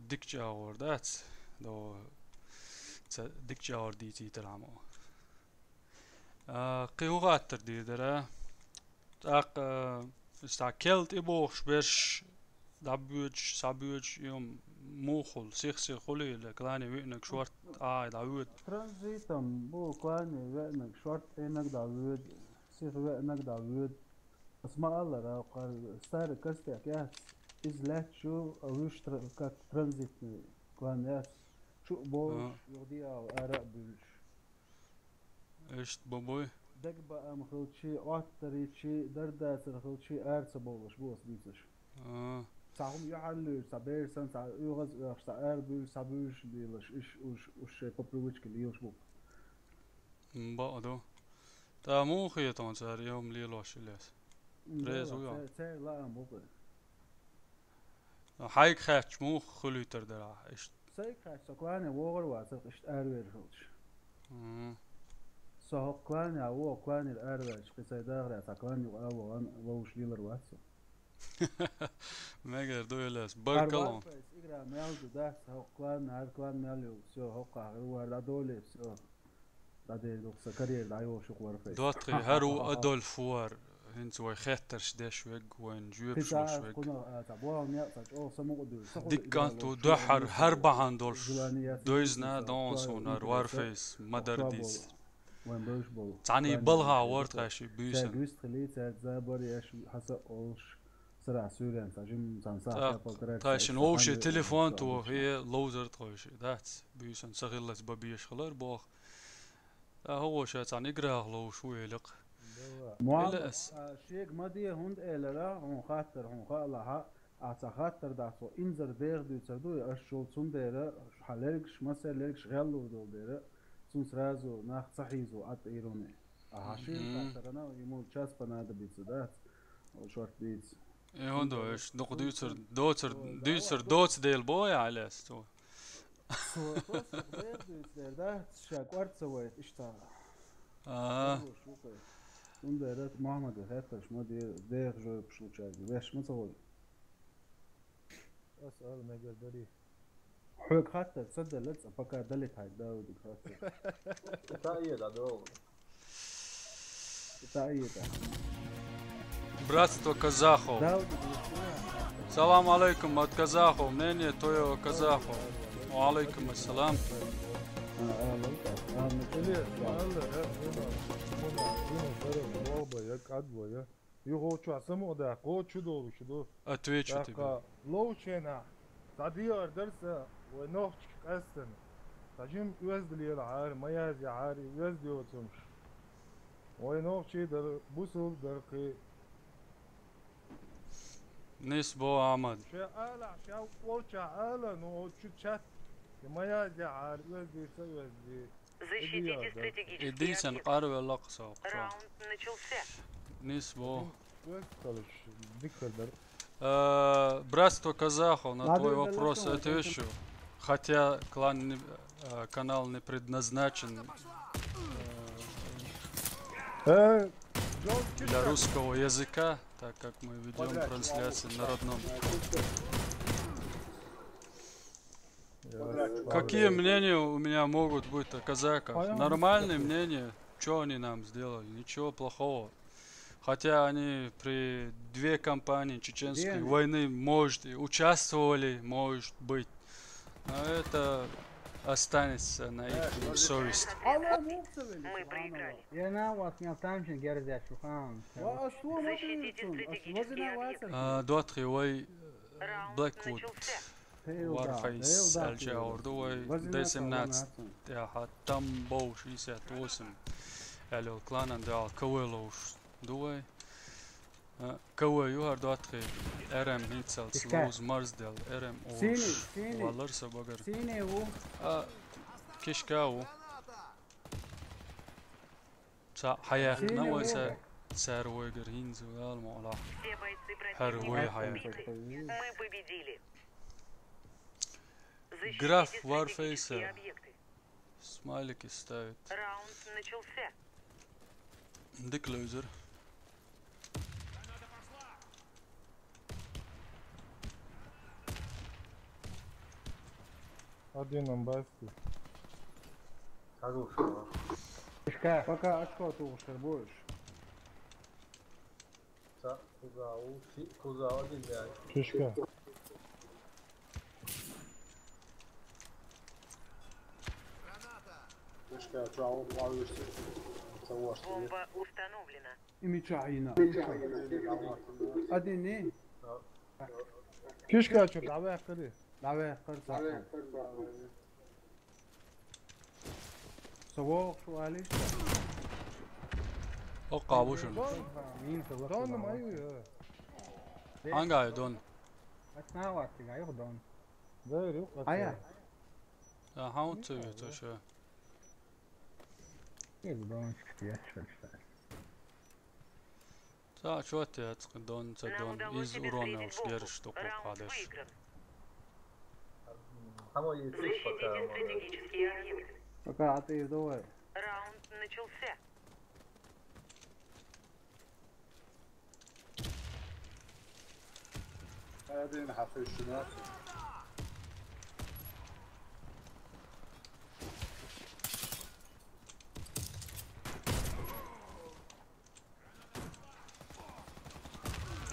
Дика чӀагӀор дац, до ца дика чӀагӀор дийцийтархьама. А, кхин хӀун хаттар дийр дара? ТӀаккха, а, цхьа кел тӀебохуш берш дӀабоьдуш, схьабоьдуш, и хӀума муха хуьлу, сих-сих хуьлийла, клане веанарг шорта а дӀавоьду. Транзитом бу клане веанарг шорта Ӏинарг дӀавоьду. Сиха веанаг дӀавоьду. Ас ма аллара, кхар старый костяк яц. Иза лаьтташ ю, а вуьш тр-, как транзитный клан яц. Чу а бовлуш, юха дӀаала ара а буьйлуш. Иштта бу буй? Дагабаам хилчи, Ӏоттарийчи, дардацар хилчи, ара ца бовлуш бу ас дийцаш. Цхьа хӀума юьхьарлуьйш, цхьа берсан, цхьа оьгӀаз оьхуш, цхьа ара буьйлуш, цхьа буьйлуш лелаш, иш уж, уж шайн по привычке лелаш бу. Бакъ ду. ТӀаккха муха хеташ цара и хӀума лелош хилар? М, Реза ву йо? Цер-, церан лаам бу-кх. Хьайга хаьттича муха хуьлуьйтур дара ахь иштта? Сайга хаьттича, со клане вогӀур вацара-кх иштта аравер хилча. Мгм. Со хӀокху клане а ву, кланера араваьлча, кхин сайн дахарехь цхьа клан юкъа а вахана, ловзуш лелар вац со. Мегар ду, Ильяс. Баркалла. Хьара Warface игра мел ду дац, хӀокху клан, хӀара клан мел йолу. Всё, хӀокхахь хир вара, дӀадоле, всё. ДӀадер ду-кх, сан карьера дӀайолуш ю-кх Warface. ДоттагӀий, хӀара ву Адольф вар, хӀинца вай хеттарш деш верг, вайна жоьпаш луш верг. Кхунах а цхьа болу некъ, цхьа чӀогӀа самукъа дуьйцу. Дика кӀант ву, дуьххьара хӀара бахьана долуш, дойзна а догӀун суна хӀара Warface ма-дарра дийца. Вайн бевзаш болу. Цхьаьний балхахь вара тхаьш и буьйсанна. Цаьрга вист хилий, цаьрца забар еш, хьаса а олуш, сарахь суьйренца, жимма цхьана сахьтехь полтора часа. Тхайшинна вовшийн телефон тохий, ловзар тхойши, дац? Буьйсанна са хиллалц бан безаш хилар боху. ТӀаккха хӀокхо ша цхьана играх ловзуш ву элира-кх. Муьлла ас? А, шега ма де, хӀунда элира, хьуна хаттар, хьуна хаалахь, ахь цхьа хаттар дахь, цо инзар деха дуьйцур ду, и аш чул цундела хьан лергаш, массеран лергаш гӀеллур долу дела, цунна сразу нах ца хьийзо Ӏад тӀе йируне. Ахьа шина хаттарана, ему час понадобится, дац? Шорт дийца. Э, хӀунда аьлча, дукха дуьйцур, доцур, дуьйцур доцу дела боху ахь, Ильяс, цо? Со просто бер дуьйцу дела, да? Ша кӀорца вайта иштта. Ага. Цундела Мухьаммада хеттарш ма де, деха жоьпаш лучаьрга веш ма ца волу. Ас ала мегар дарий. Хьоьга хаттар ца делла, цкъа пока далетахьа Давудига хаттар. Ца а еда, догӀу. Ца а еда. Братство казахов. Давудига. Салам алейкум от казахов. Мнение твоего казахов. Ва алейкум ассалам. А, а, ну так. А, ну, Или, конечно, да. Ладно, да, ну, ну, ну, ну, ну, ну, я кадва, я. Юха чохь самукъадаккха, чу долуш ду. Отвечу тебе. ТӀаккха ловчу хенахь, цхьа дехар дара сан, вай нохчашка къаьстина. Цхьа жима оьзда лелахьара, ма язъяхьара и оьзда йоцурш. Вай нохчий дара, бусулба дара кхин. Нийса боху, Ахьмад. Шен алахь, шен волчохь ала, ну, оцу чу чат, и ма язъяхьара, оьздий, ца оьздий. Защитите стратегические объекты. Идийсан къарвелла-кх со. Раунд начался. Нийса боху. Э, братство казахов, на твой вопрос отвечу. Хотя клан не, э, канал не предназначен, э, для русского языка, так как мы ведём трансляции на родном. Какие мнения у меня могут быть о казаках? Нормальные мнения. Что они нам сделали? Ничего плохого. Хотя они при две кампании чеченской войны, может, и участвовали, может быть. Но это останется на их совести. Мы проиграли. Защитите стратегические объекты. А, Дотхи, вай, э, Раунд Blackwood. Начался. Warface аьлча гӀур ду вай, Д семнадцать тӀехь, там бовш шестьдесят восемь аьлла йолу кланан дуьхьал КВ ловш ду вай. А, КВ ю хӀара Дотхи, РМ хӀинцалц ловза марзделла, РМ олуш валлара сан багара. А, кишка ву. Ца хьаяьккхина вай ца, цара вайгара хӀинца вала ма Аллахь. ХӀара вай хьаяьккхина. Мы победили. Граф Warface смайлики ставит. Раунд начался. Дика луьйзира. Один на баске. Хорош. Пока очко тухуш хир бу уьш. Ца, куза, у, си, куза, один, блядь. Фишка. Фишка, чё, а он плавающий? Бомба установлена. Имичаина. Адини? Кишка чё, давай, кыды. Давай, кыр сакын. Савок шу алиш. О, кабушун. Дон, мин савок. Дон, мою, э. Ангай дон. Атнават, тига, ё дон. Да, рюк. Ая. Да, хаун цу, цу шо. Ё дон, я шо шо. Ца чё ты, ацкы дон, ца дон, из урона уж герш, что купадеш. Пока, а ты давай. Раунд начался. Один хапиш нас.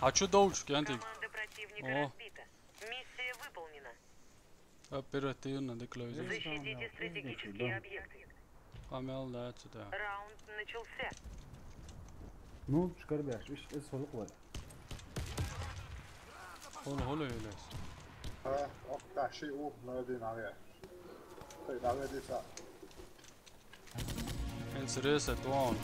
А чё долчик, Янтик? Команда противника разбита. Миссия выполнена. Оперативно декларировать. Защитите стратегические объекты. Камел, да, сюда. Раунд начался. Ну, шкарбяш, иш, эс холук вар. Холу, холу, елес. А, ох, да, ши, ух, надо, надо. Ты, надо, диса. Интересно, то он.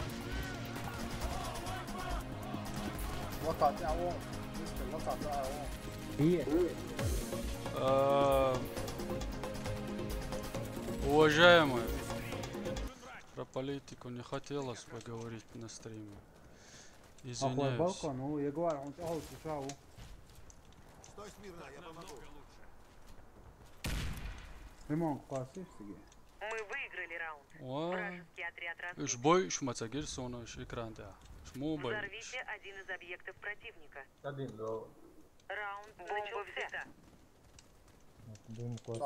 Вот так, я вон. Мистер, вот так, я вон. Э, уважаемые, про политику не хотелось бы говорить на стриме. Извиняюсь. Балкон, ну, я говорю, он, о, слушай, а у. Стой смирно, я помогу. Ремонт классический. Мы выиграли раунд. О. Вражеский отряд разбит. Уж бой, уж мацагир сона, уж экран да. Уж мобай. Взорвите один из объектов противника. Один, да. Раунд начался. Бомба взята. Дым класс.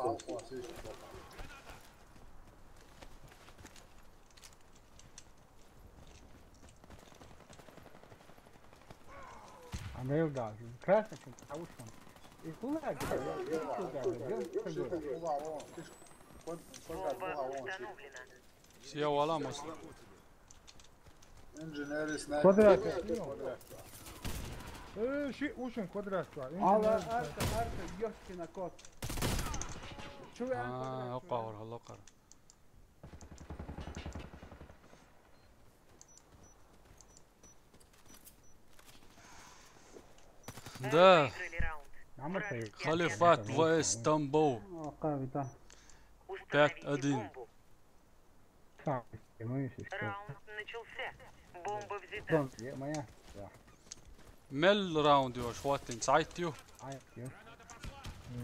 Ангел, да, красный, а вот он. И кулак, да, и кулак, да, да, да. Бомба установлена. Все, вала, мос. Инженери снайпер. Квадрат, квадрат. Э, ши, ушин квадрат, ква. Ала, инженер. Арка, арка, ёшкина кот. Чё я квадрат, а, опа, чё я? Ор, локар. Да. Халифат в Стамбул. Пять один. Раунд начался. Бомба взята. Мел раунд ё, шватин, сайт ё.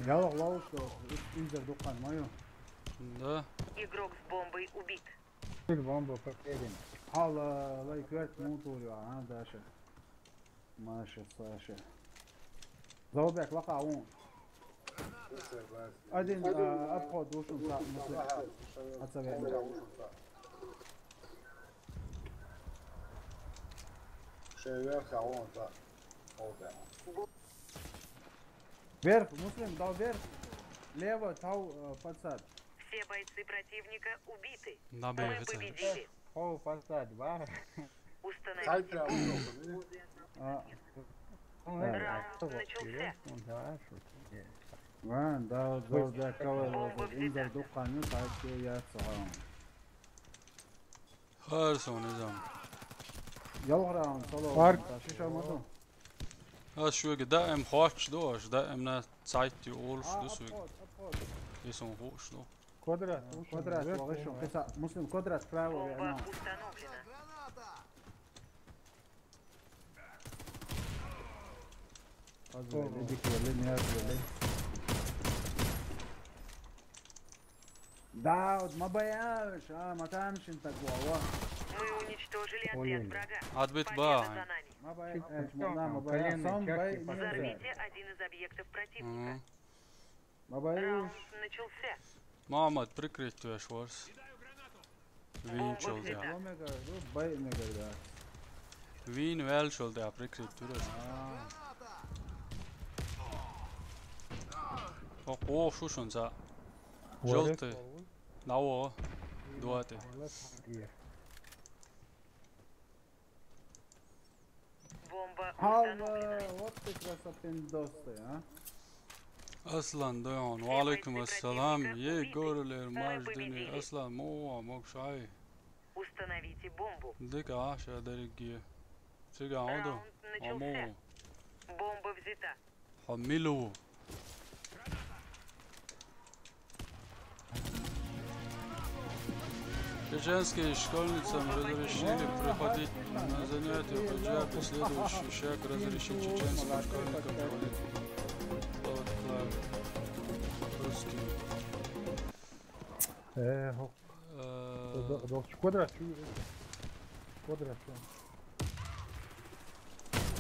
Яла лауш ё, инзер дукан маю. Да. Игрок с бомбой убит. Бомба потеряна. Ала, лайк, верть, мутур ё, а, Даша. Маша, Саша. Заубек, лака, вон. Один, а, обход, ушун, так, мы отзовем. Шевер, халон, так. Вверх, Муслим, дал вверх. Лево, тау, э, подсад. Все бойцы противника убиты. Мы победили. О, подсад, ва. Установите. А. Раунд начался. Ва, да, да, да, кавай лазер. Инзер дуккан ю, тайт ю, я, саам. Харсон изам. Ялгъраун, салон. Бар. Шиша мото. Аз шуга да эм хоч до, аз да эм на сайт ю олш до шуга. Обход, обход. Исон хоч до. Квадрат, а, ушин, квадрат, вверх, вогъишун, вверх. Къиса, Муслим, квадрат, право, бомба установлена. Аз вели, дик вели, не аз вели. Да, вот ма баяш, а, ма тамшин так глава. Мы уничтожили отряд врага. Отбит ба. Победа за нами. Ма бая, э, ма, ма бая, сам бай, не. Взорвите один из объектов противника. Мгм. Ма бая. Раунд начался. Мамад, прикрыть твой шварц. Вин чёлдя. Бай мега, да. Вин вел чёлдя, прикрыть турас. А. О, о, шушун за. Жёлтый. Наво. Дуаты. Бомба установлена. Алла, вот ты красопиндосый, а? Аслан Доян, ва алейкум ассалам. Е, горулер, маждини, Аслан, мова, мокшай. Установите бомбу. Дика аша дариги. Цига ондо. Раунд начался. Амо. Бомба взята. Хамилу. Чеченским школьницам разрешили приходить на занятия, хотя бы следующий шаг разрешить чеченским школьникам проводить. Вот так. Русский. Э, хо-, Э, до-, до-, квадрат, чё, э, квадрат, чё?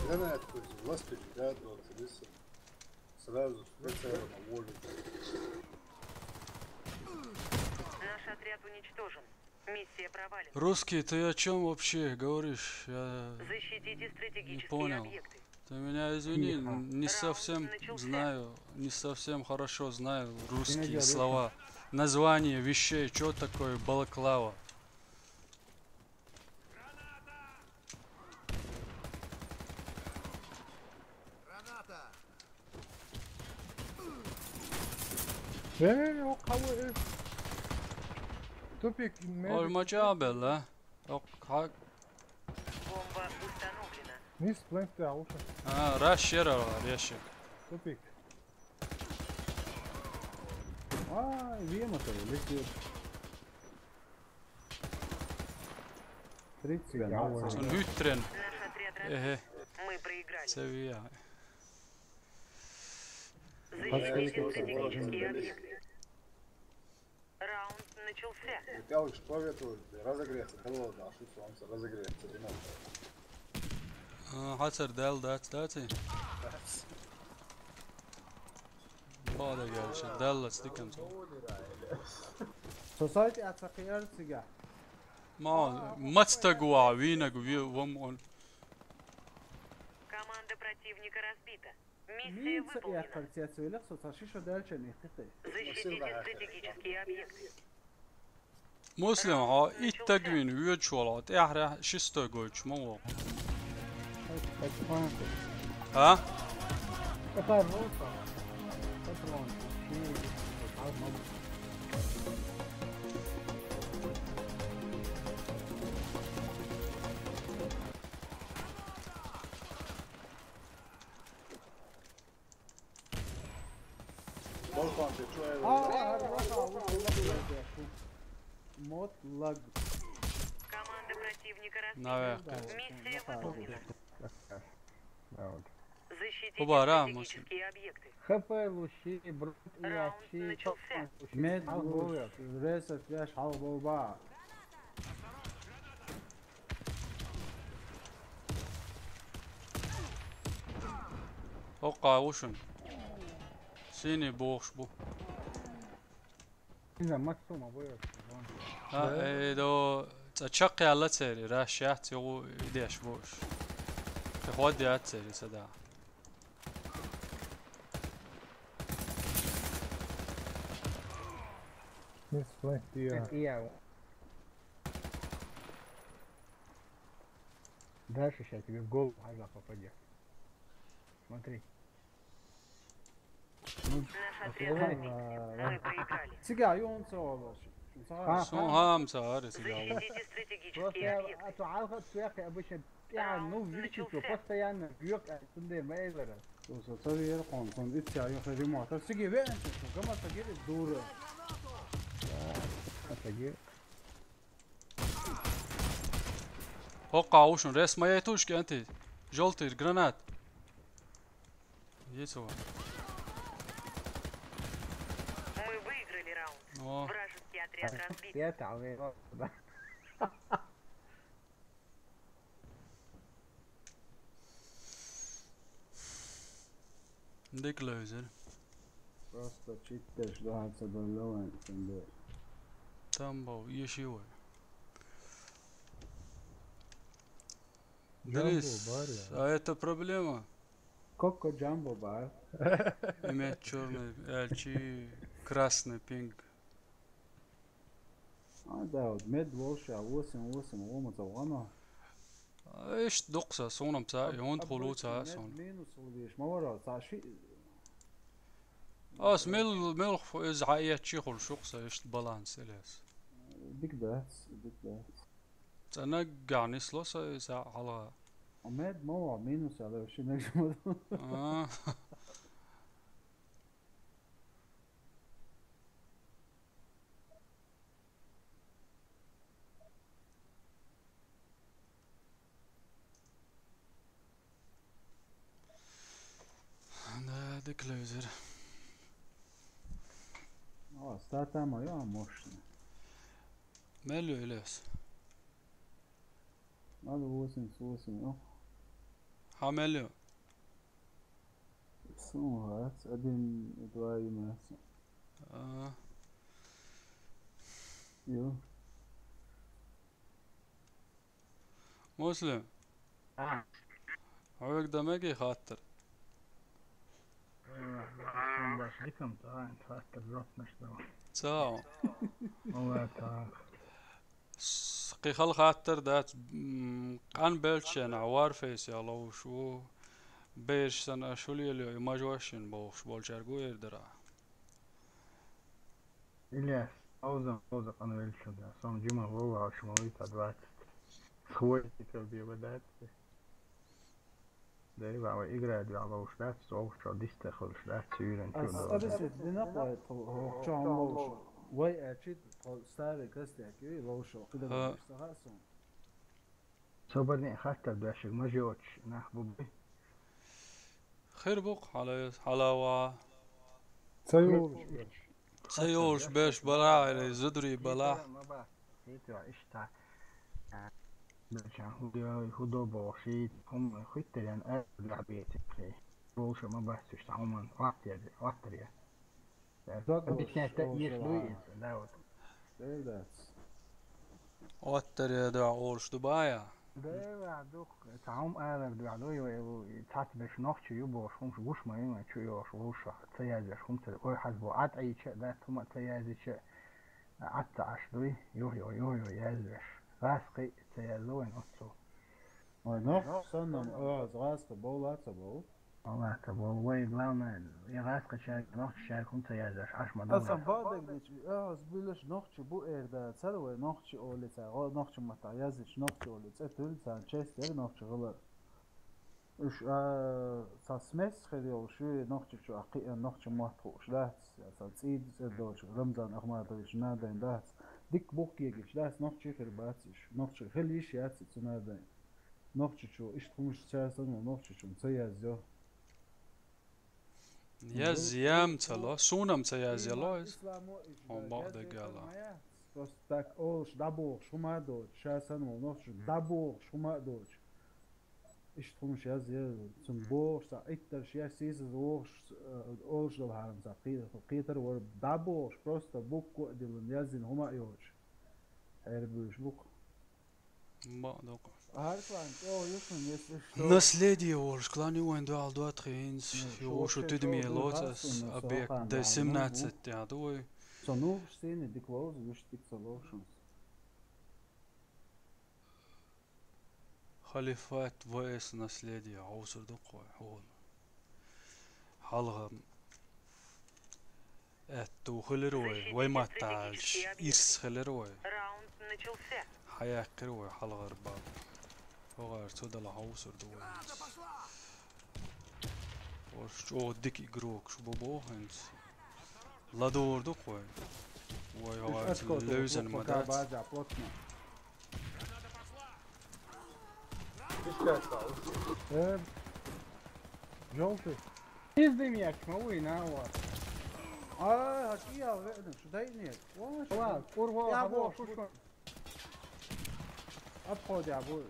Гранат, то есть, власть передает, вот, здесь сразу с прицелом уволить. Наш отряд уничтожен. Миссия провалена. Русский, ты о чем вообще говоришь? Я Защитите не стратегические понял. Объекты. Ты меня извини, Тихо. Н-, не Раунд совсем начался. Знаю, не совсем хорошо знаю русские слова. Название вещей, что такое балаклава? Э, о, кого, э? Тупик, медик. Ой, мача белла. Ок, хак. Бомба установлена. Низ плент да, лучше. А, раш яра, ящик. Тупик. А, вема-то летит. Тридцать. Я двадцать. Сон хүйттүрэн. Наш отряд разбит. Эхэ. Мы проиграли. Сэбиэ. Защитите стратегические объекты. Раунд начался. Михалыч, что это? Разогреться. Да ладно, а что солнце? Разогреться. Не надо. А, хацар дал, да, да, ты? Бада гелчи, дал, стикам. Сосайт, я цакияр цига. Ма, мацтагуа, винагу, ви-, вом он. Команда противника разбита. Миссия выполнена. Мин ца-, я квартет, сойлах, со цашишо дальше не хыты. Защитите стратегические объекты. Муслим, а, иттагвин, вьючвала, тяхра, шестой гойч, мало. А? Балкон, ты чё, его? А, а, а, а, а, а, а, а. Мод лаг. Команда противника разбита. Наверное. Миссия выполнена. Да, вот. Защитите стратегические объекты. Хубара, Муслим. ХП лучи, брут и раунд ачи, начался. Мед луч, ресет яш, хал болба. Окка ушун. Сини бохш бу. Инза, мацума боёш. А, э, до, ца чакъ яла цери, раш яц, йогу идеш бош. Ты ход яц цери, сада. Не сплэт, я. Это я. Дальше ща тебе в голову хаза попадет. Смотри. Наш отряд разбит. Мы проиграли. Цига, ё, он ца олош. Ха, сон ха. Хам ца, аре, цига. Защитите стратегические объекты. Просто я, а то алха цвяхи обычно, я, ну, видите, что постоянно бьёт, а тунде мейлера. Просто ца вер кон, сон ит ца, ё, хэ ремонт. А цига вен, что, гама ца гири дура. Да, а ца гири. Хокка ушун, рес моей тушки, анти. Жёлтый гранат. Есть его. Мы выиграли раунд. О. Вражеский отряд разбит. Я там, я, да. Дык лэйзэр. Просто читтэр, что ханца бэлэвэн, сэнбэ. Там бау, ешивэ. Джамбо Денис, бар, я. А это проблема? Коко Джамбо бар. Иметь чёрный, э, чи красный пинг. А, да, вот мед волша, восемь, восемь, лома, завгано. Иштта ду-кх са, суна-м цхьа а, юнт хулу цхьа а суна. Минус хулу веш, ма вара, цхьа ши. Ас мел, мел ху-, иза хьаэцчи хуьлуш ю-кх са, иштта баланс, Ильяс. Дика дац, дика дац. Цӏа наггахь нисло са иза хьалха. А мед ма вара, минус аьлла, ши мегаш ма ду. А. Да, дика левзира. О, статама ю мощный. Мел ю, Ильяс? Надо восемьдесят восемь, о. Хьан мел ю? Суна вац, один и два и мац. А. Ю. Муслим. А. Хьоьга дан мегий хаттар? Э, сан баш дикам, ца, хаттар жоп наш дала. Цау. Ова так. С-, кхин хала хаттар дац, м, къан белчченахь Warface ял ловш ву. Бераш санна аш хӀу лелайо, и мажошин бохуш болчаьрга ву эр дара. Ильяс, хьовза, хьовза къанвеллачун да. Сом жима воввалш ма вуй та двадцать. Схвой тика беба дац. Деррига вай играть ваьлла ловш дац, вовшо дистехуьлуш дац, цуьйран чу Ас долу. Абисет дина кхой тхо хӀокху чохь ловш. Вай аьлчи тхо старый костяк ю, ловшо. Кхидам Ха. Ца хаьа суна. Собарне хаттар доьшург ма жоьчу нах бу бу. Хир бу-кх хьала-, хьалава. Ца йолуш берш. Ца йолуш берш балахь, или зударий балахь. Ма бац, хетара иштта. А, бечан хӀу йой, хӀу до боху, шийтта хӀума хуьттарен аьлла беци. Болуша ма бац уьш цхьа хӀуманна хӀоттаре, хӀоттаре. Объяснять еш дуй иза, да, вот. Дер дац. Оттаре дуьхьа олуш ду бая? Дера дух, цхьа хӀума алар дуьхьа ду, и, и, и цхьацца берш нохчий ю бохуш, хӀумаш гуш ма ю, вайн чу йохуш, вовшах ца яздеш хӀума ца, ой, хьажа бо, Ӏад Ӏийча а дац, хӀума а ца яздича, Ӏад ца Ӏаш дуй, юх-юх, юх-юх яздеш. ГӀаз кхин а ца яздо вайн оццул. Ой, нохчий санна, оьгӀаз гӀазкхи бовла а ца бовла. Аллах ца бовла. Вай, главное, и гӀазкхичаьрга, нохчичаьрга хӀума ца яздеш, Ӏаш ма ду. Аса бадагначу, оьгӀаз буьллуш нохчий бу эр дацара вай, нохчий олий цара, гӀо-, нохчийн маттахь яздича нохчий олий цӀе туьллу царна, честь яра нохчий хилар. Уьш, а, цхьа смесь хир йолуш ю, нохчичо а кхиъна нохчийн мотт хууш дац, я цхьа цӀийда цӀе доцуш, Рамзан Ахматович надайн дац. Дика бух кегийча дац, нохчий хир бац уьш. Нохчий хила йиш яц и цу надайн. Нохчичо, иштта хӀумаш цара санна, нохчичунна ца язйо. Язъян ца ло, суна-м ца язъяло иза. Хьо бакъдерг ала. Просто так олуш, дӀабохуш хӀума а доцуш, ша санна волу нохчо дӀабохуш хӀума а доцуш. Иштта хӀумаш язъе, цунна бохуш, цхьа Ӏиттарш еш, сийсаза вогӀуш, э, олуш долу хьарам цхьа кхе-, кхетар а вара, дӀабохуш, просто буква а диллина, яздина хӀума а йоцуш. Хьерабуьйш бу-кх. Бакъ ду-кх. Арслан, чӀогӀа ю шуна, если что. Наследие волуш, клан ю вайн дуьхьал доттагӀий хӀинца, ну, ю шо вушу тидаме лоцу ас, объект Д семнадцать тӀехь ду вай. Со нугаш сийна дика ловза, вуьшта дика ца ловза шуна. Халифат В С наследие хьовсур ду-кх вай хьуна. Хьалха аьтту хилира вай, вай маттахь аьлча, ирс хилира вай. Хьаяьккхира вай хьалхара бакъ. ХӀокхара цу дала хьовсур ду вай хӀинца. Ош чӀогӀа дика игрокаш бу боху хӀинца. ЛадогӀур ду-кх вай. Вай хӀокхара левзина ма дац. Э, жовтый. Пизди меч, ма вуй, на, вот. А, хьо чӀиял веана, шу дайнег. Ва, курва, я хьо бохуш. Обходя будешь.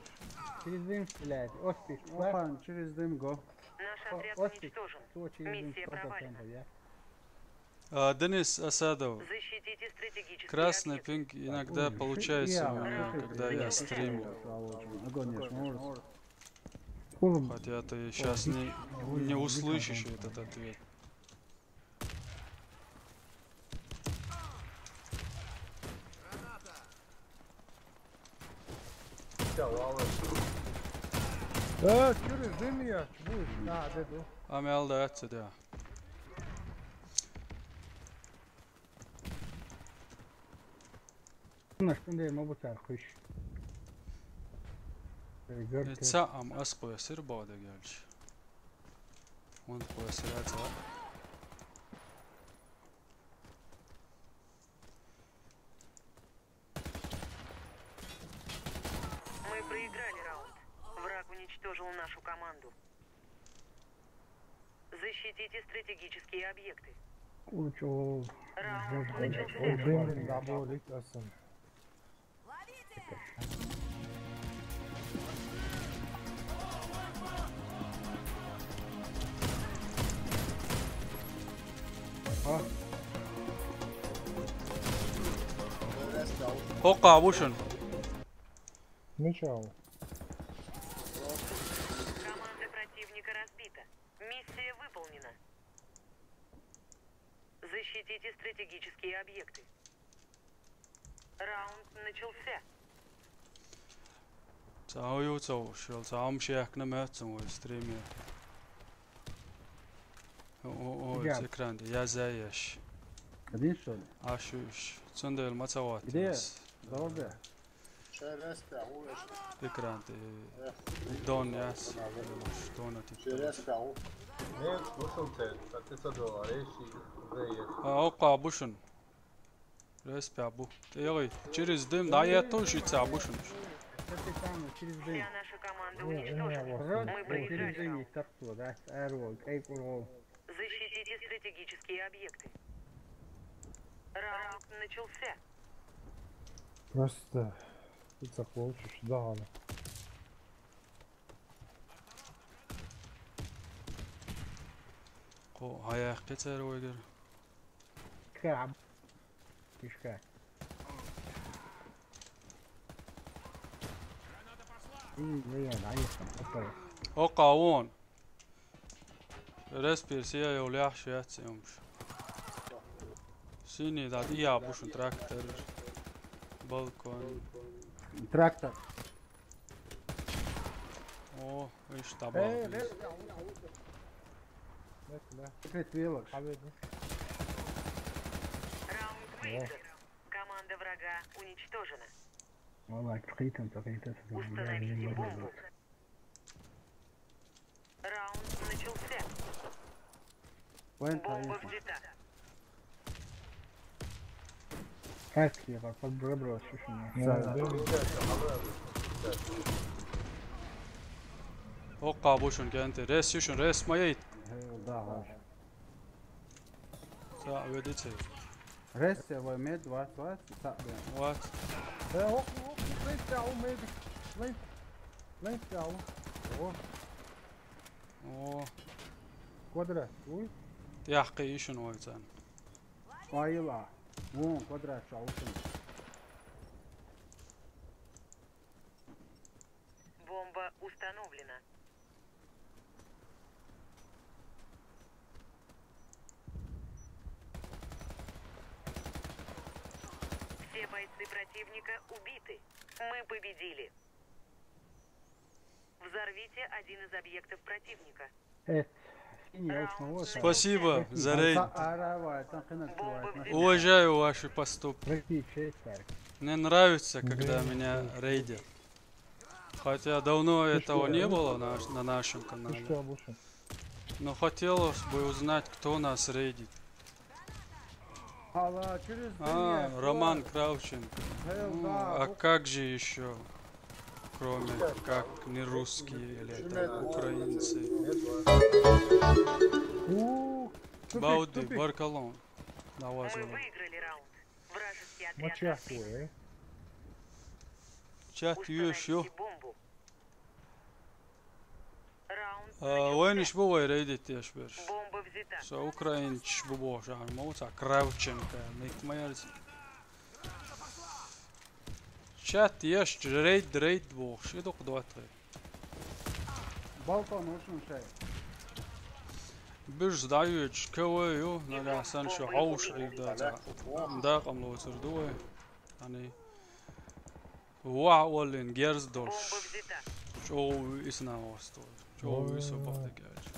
Через дым стреляет. Оспик. Опа, через дым го. Наш отряд уничтожен. Миссия провалена. А, Денис Асадов. Защитите стратегические объекты. Красный пинг иногда получается у меня, когда я стримлю. Хотя ты сейчас не, не услышишь этот ответ. Э, чури, зимия, чури. Да, да, да. Амел да, это да. Наш, кунде, ма бутар, куш. Э, гёртэ. Ца ам ас къоясыр баъда гелч. Вон къоясыр аца. Мы проиграли раунд. Враг уничтожил нашу команду. Защитите стратегические объекты. Кучу. Раунд начался. О, блин, да, болит, асан. А? Хокъа бушун. Мечал. Команда противника разбита. Миссия выполнена. Защитите стратегические объекты. Раунд начался. Цау ю цау, шел цаум шехна мецун вой стример. О, о, о, я. Экран, я заяш. Один, что ли? Ашуш. Цундел мацават. Где? Здоровье. Экран, э, дон, я. Что на ты? Нет, слушал тебя, как ты задал, а если уже есть. А, окъа бушун. Респя бу. Тегой, через дым, да, я тоже ица бушун. Капитан, через дым. Вся наша команда уничтожена. Мы проиграли раунд. Защитите стратегические объекты. Раунд начался. Просто ты захочешь, да, она. О, аяк кецер ойгер. Кам. Фишка. М, не, не, да, есть там, окей. Окъа вон. Респирсия я улях шият сиумш. Синий да, я бушун трактор. Балкон. Трактор. О, ишта. Э, балкон. Бес, бес, бес. Бес, бес. Секрет велош. Победа. Раунд выигран. Команда врага уничтожена. Валлай, кыйтын, кыйтын. Установите бомбу. Раунд начался. Вен бомба взята. Как я под ребра слышу? Да, да. Окъа бушун кенте. Рес юшун, рес маейт. Э, да, ваш. Са, ведите. Рес, э, вай мед, ват, ват, са, да. Ват. Э, ок, ок, лейт, ау, мед. Лейт. Лейт, ау. О. О. Квадрат, уй. Яхкы ишин ойцан. Айла. О, квадрат, шаушин. Бомба установлена. Все бойцы противника убиты. Мы победили. Взорвите один из объектов противника. Э, синий, а уж на вот. Спасибо за рейд. Бомба взята. Уважаю ваши поступки. Прости, честь, Тарик. Мне нравится, когда меня рейдят. Хотя давно этого не было на, на нашем канале. Ты что, Буша? Но хотелось бы узнать, кто нас рейдит. Алла, через А, дверь, Роман Кравченко. Hell Ну, да, а ух. Как же еще, кроме как не русские или это украинцы? У, тупик, Бауди, тупик. Баркалон. Давай, Мы Зура. Выиграли раунд. Вражеский отряд Моча разбит. Хуя, э? Чат Установите ещё. Бомбу. Раунд А, начался. Войниш бу вай рейдит яш берш. Бомба взята. Со украинч бу бо шахар мауца Кравченко, ник майерс. Чат яш рейд, рейд бо. Ши док дуатры. Балкон ошун шай. Бир сдаюч кваю, нагасан шо хауш рейд да. Да, камло цердуэ. Ани. Ваъ, оллин герз долуш. Бомба взята. ЧӀогӀа вуй исна васту. ЧӀогӀа вуй со бакъдагӀаьлча.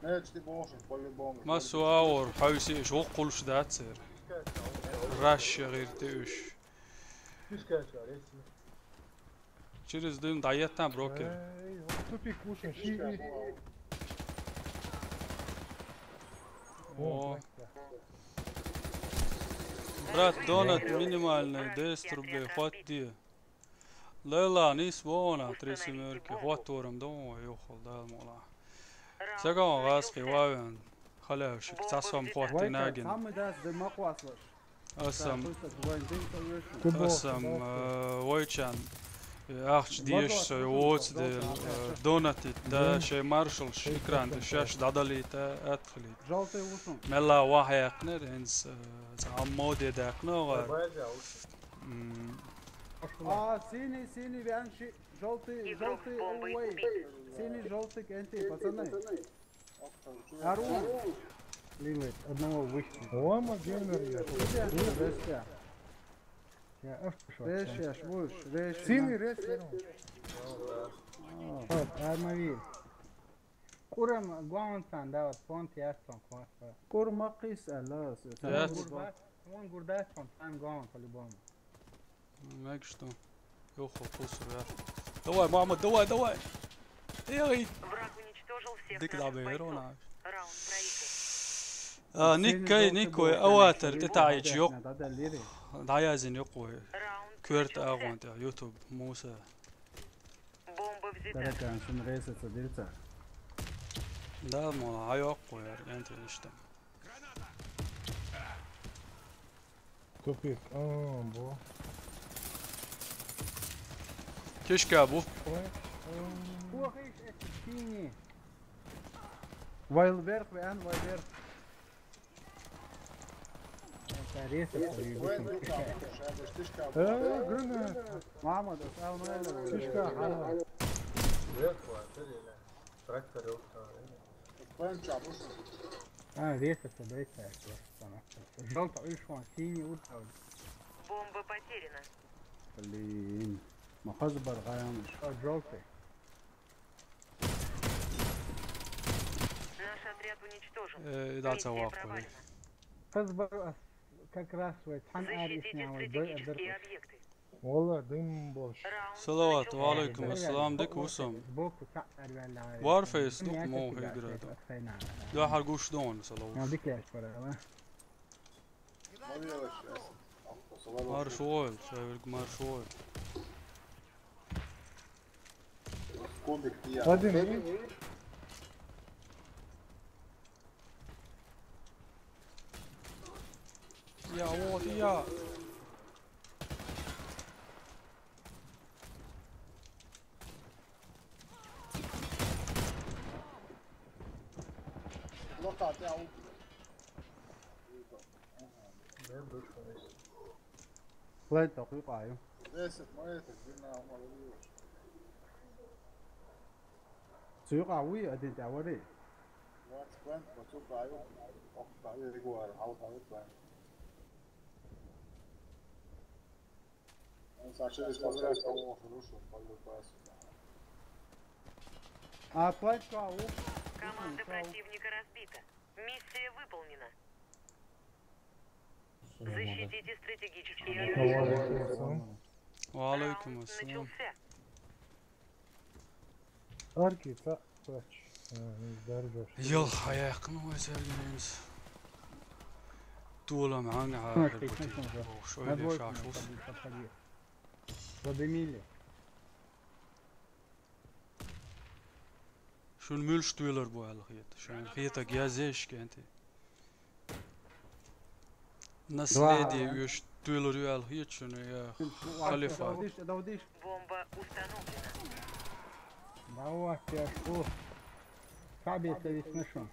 Нечти бошен, по-любому. Массо а вор, хьовсийш, воккхулш дацара. Раш гӀирти уьш. Через дым дӀаеттан брокер. Эй, тупик, слушай, ши. О. Брат, донат минимальный, десять рублей, хватит. Лайла, нийса бохуна, три семерки, хӀоттор-м ду, юххул Дала мукъалахь. Сагон гӀазкхи вавен, халявшик, цхьа сом хӀоттий нагин. Аса-м, аса-м, э, вайчан, э, ахча дезаш со воцу дела, э, донатить, да, шайн маршаллаш экран тӀе шаьш дӀадалийта, атта хилийта. Мелла вахьаьккхинера, хӀинца, э, цхьа моде даьккхина оха. М. А, синий, синий, вян ши, желтый, желтый, ой. Синий, желтый, кенти, пацаны. Ару. Лимит, одного вышли. Ома геймер я. Ресия. Я аж пошёл. Ресия, швуш, ресия. Синий ресия. Вот, армавир. Курам гонсан, да, вот понт ястон класса. Кур макис алас. Яц. Вон гурдас, вон гурдас, вон там гон по-любому. Мэг что? Йохо, пусу, да. Давай, мама, давай, давай. Эй! Враг уничтожил сектор. Дик да бе, бойцов. Рона. Раунд проигран. А, никай, никой, аватар, ты таич, йок. Да, да, лири. Да, я зин, йок, ой. Раунд. Кверт начался. Агонт, я, YouTube, Муса. Бомба взята. Таракан, шун рейса цадирца. Да, мо, айок кой, я, я, я, что. Тупик. А, бо. Кишка бу. Ой, ой. Ох, ишь, это синий. Вайл вверх, вен, вайл вверх. Интересно, что и выпустил. Э, гранат. Мама, да, сам, наверное, Фишка, ага. Трактор, ёпта. А, весь это, да, это, просто там. Желтый, видишь, вон, синий, вот там. Бомба потеряна. Блин. Махаз баргаем. Что, желтый? Наш отряд уничтожен. Э, да, миссия провалена. Хазбар, а, как раз вот, цхьан ари иснял, защитите стратегические объекты. Валла, дым больше. Раунд начался. Салават, ва алейкум ассалам, дик вусам. Сбоку цхьа ари валла. Warface, ну, дукха мо хӀегара ду. Ахсайна. Да, хьар гуш дон, салават. Ну, дик яш пара, а? Маршалла, шаверг маршалла. Один. Я, вот, я. Плейт тохуй къаю. Цуй къавуй, адин тӀавари. А, плащ кого? Команда противника разбита. Миссия выполнена. Защитите стратегические объекты. Ва алейкум ассалам. Раунд начался. Арки, та, тач. А, не сдержишь. Йыл, хьаяккхина вай цаьрга венца. Толам хьанга хьахар бути. Ох, шой де шаш вус. Задымили. Шун муьлш туьйлар бу аьлла хета. Шун хетаг язъеш кенти. Наследие уьш туьйлар ю аьлла хета шун, я халифа. Бомба установлена. Давай, пешку. Кабель-то ведь нашёл.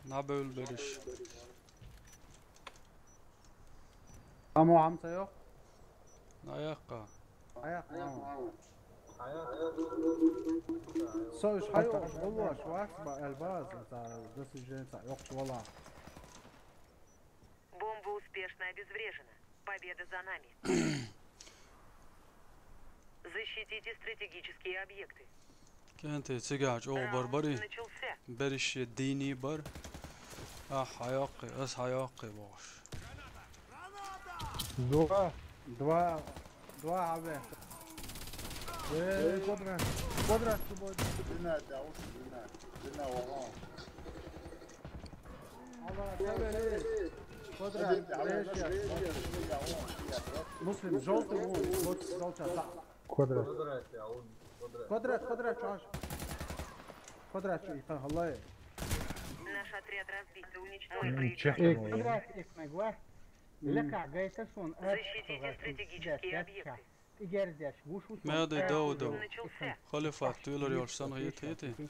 Набевл бериш. Амма хӀума ца йоккху? Айаккха. Айаккха, амма. Со уьш хьайоккхуш гӀуллош вац ба, аьлла база, ца, дасижен ца йоккхуш вала. Бомба успешно обезврежена. Победа за нами. Защитите стратегические объекты. КӀентий, цигахь чӀогӀа барбарий? Раунд начался. Берриш дийний бар. Ахь хьайоккхий, ас хьайоккхий бохуш. Два. Два. Два аве. Э, квадрат. Квадрат с тобой. Длина, да, уж длина. Длина, вагон. Муслим, жёлтый вон, вот жёлтый, да. Квадрат. Квадрат, квадрат, чаш. Квадрат, чё, и халай. Наш отряд разбит и уничтожен. М, чё? Э, квадрат, их могла. Лекха гайта шун, э, защитите стратегические объекты. И гердеш, гуш ус. Мега дов дов. Начался. Халифат, туьлар йолуш санна хӀита, хӀита.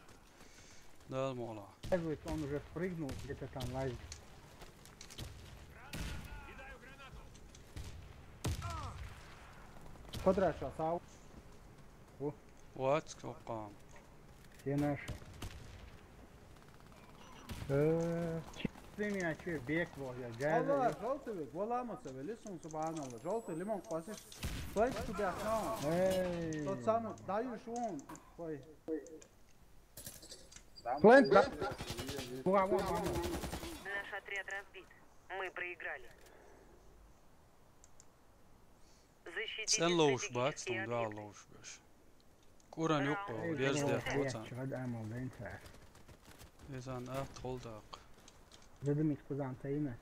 Дала мукъ лахь. Оказывается, он уже спрыгнул, где-то там лазит. Квадрат ша сав. О. Вац коккам. Все наши. Э. Ты меня чё, бег вол, я, Алла, жёлтый век, вала ма ца вели сун, субханалла. Жёлтый лимон квасиш. Слайд тебя хнау. Эй. Тот самый, даю шун. Ой. Плент, да? Вон, вон, вон. Наш отряд разбит. Мы проиграли. Защитите стратегические объекты. ЦӀен ловуш бац, тун гал ловуш беш. КӀуран юккъе, рез дехка вацан. Чугад амал дайн ца. Изан ахт холдакъ. Задумить кузан тайна.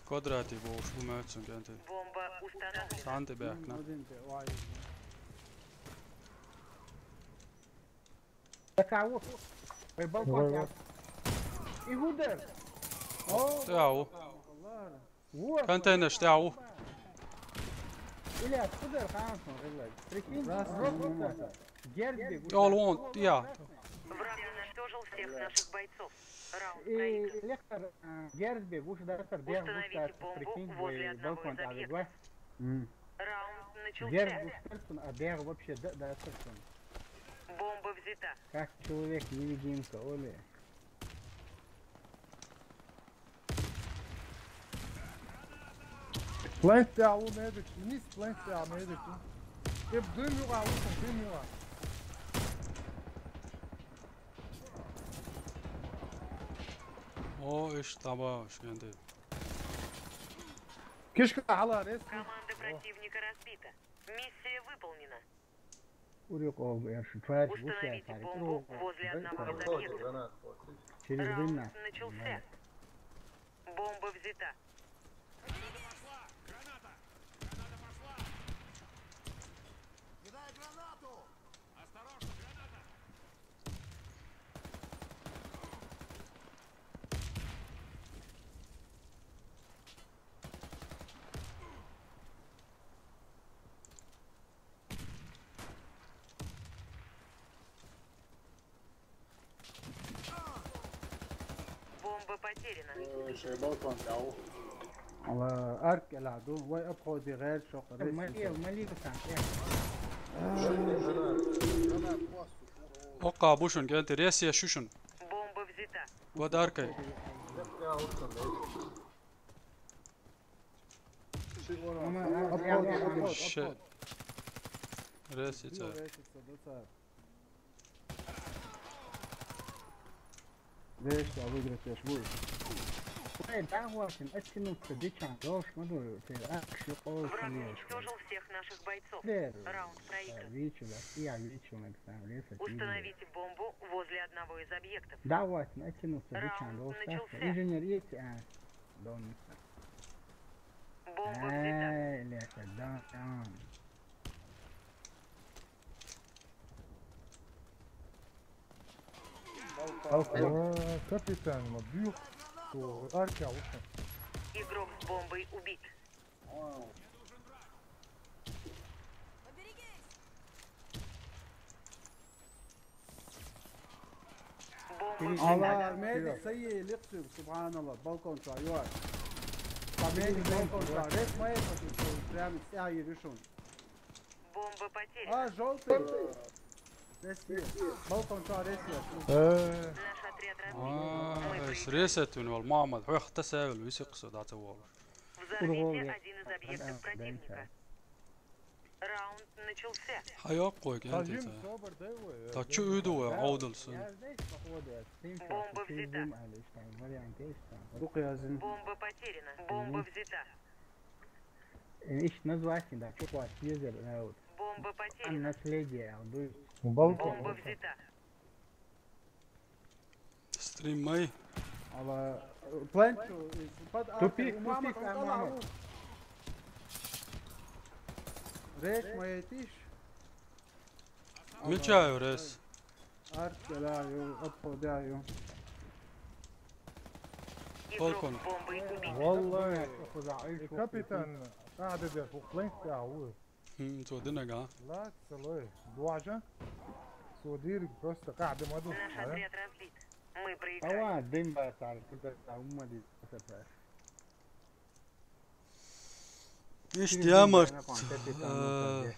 Квадрати бовш бу мацун кӀентий. Бомба установлена. Санти бехна. Такаво. Ой, балкон. Ой, я. И удар. О, тяу. Контейнер тяу. Или откуда хансон, блядь? Прикинь, просто герби. Йол вон, я. Враг уничтожил всех наших бойцов. Раунд проигран. И Лехтер, э, герби, гуш дартер, бег гуш дартер, прикинь, балкон тяу. Раунд начался. Герби гуш дартер, а бег вообще да, да, дартер. Бомба взята. Как человек-невидимка, Оля. Плент тяу медик, низ плент тяу медик. Эп дым югӀа, усун дым югӀа. О, иш таба, иш кӀентий. Кишка хьала рес. Команда противника разбита. Миссия выполнена. Урюк ов, я шо, тварь, установите бомбу возле одного из объектов. Через дым на. Раунд начался. Бомба взята. Бомба потеряна. Э, шайбал кван тяу. Ала арк эладу, вай обходи гӀер шокъа рес. Мали, мали гусан, э. Окъа бушун, кӀентий, рес я шушун. Бомба взята. Вот аркай. Обход, обход, обход. Ресица. Вешта выиграть будешь. Ай, да, восемь, оттянуться, бичан, долж, ну, ты, а, кши, пол, враг уничтожил всех наших бойцов. Раунд проигран. Вичу, да, я вичу, на самом деле. Установите бомбу возле одного из объектов. Да, восемь, оттянуться, бичан, долж. Раунд начался. Инженер есть, а, дон. Бомба взята. Ай, Леха, дон, дон. Балкон. А, капитан, ма бюх, то арка, вот. Игрок с бомбой убит. Бомба взята. Ала медик сайи ликсур, субханалла, балкон чуа, юар. Медик балкон чуа, рес май, прям сяги вишун. Бомба потеряна. А, жёлтый. Ресет. Балкон чу ресет. Э, Наш отряд разбит. Мы А, эс проиграем. Ресет вин вал Мухаммад, хьох тасавел висиксо даца вол. Взорвите Ургол один из объектов противника. Раунд начался. Хьайоккхой, Сажим кентица. Собар дай вай. Та чу уйду вай, Аудалсон. Бомба взята. Дукъязин. Бомба потеряна. Бомба взята. Иш назвать да, чё хватит, езер, вот. Бомба потеряна. Наследие, а, дуй. Балкон. Бомба взята. Стрим май. Ала, э, план чё, э, под Тупик, аркой, у мамы тупик, там а, мама. Реш, моя тишь. Мечаю, рес. Арт, да, ю, отходяю. Балкон. Бомбы убить. Валлай. Капитан, а, да, да, фуклен, да, у. Хм, то динага. Ла, целой. Дуажа. Судир просто каде маду. Наш отряд разбит. Мы проиграем. Ава, дин ба тар, куда та умма ди сапар. Ишт ямарт, э,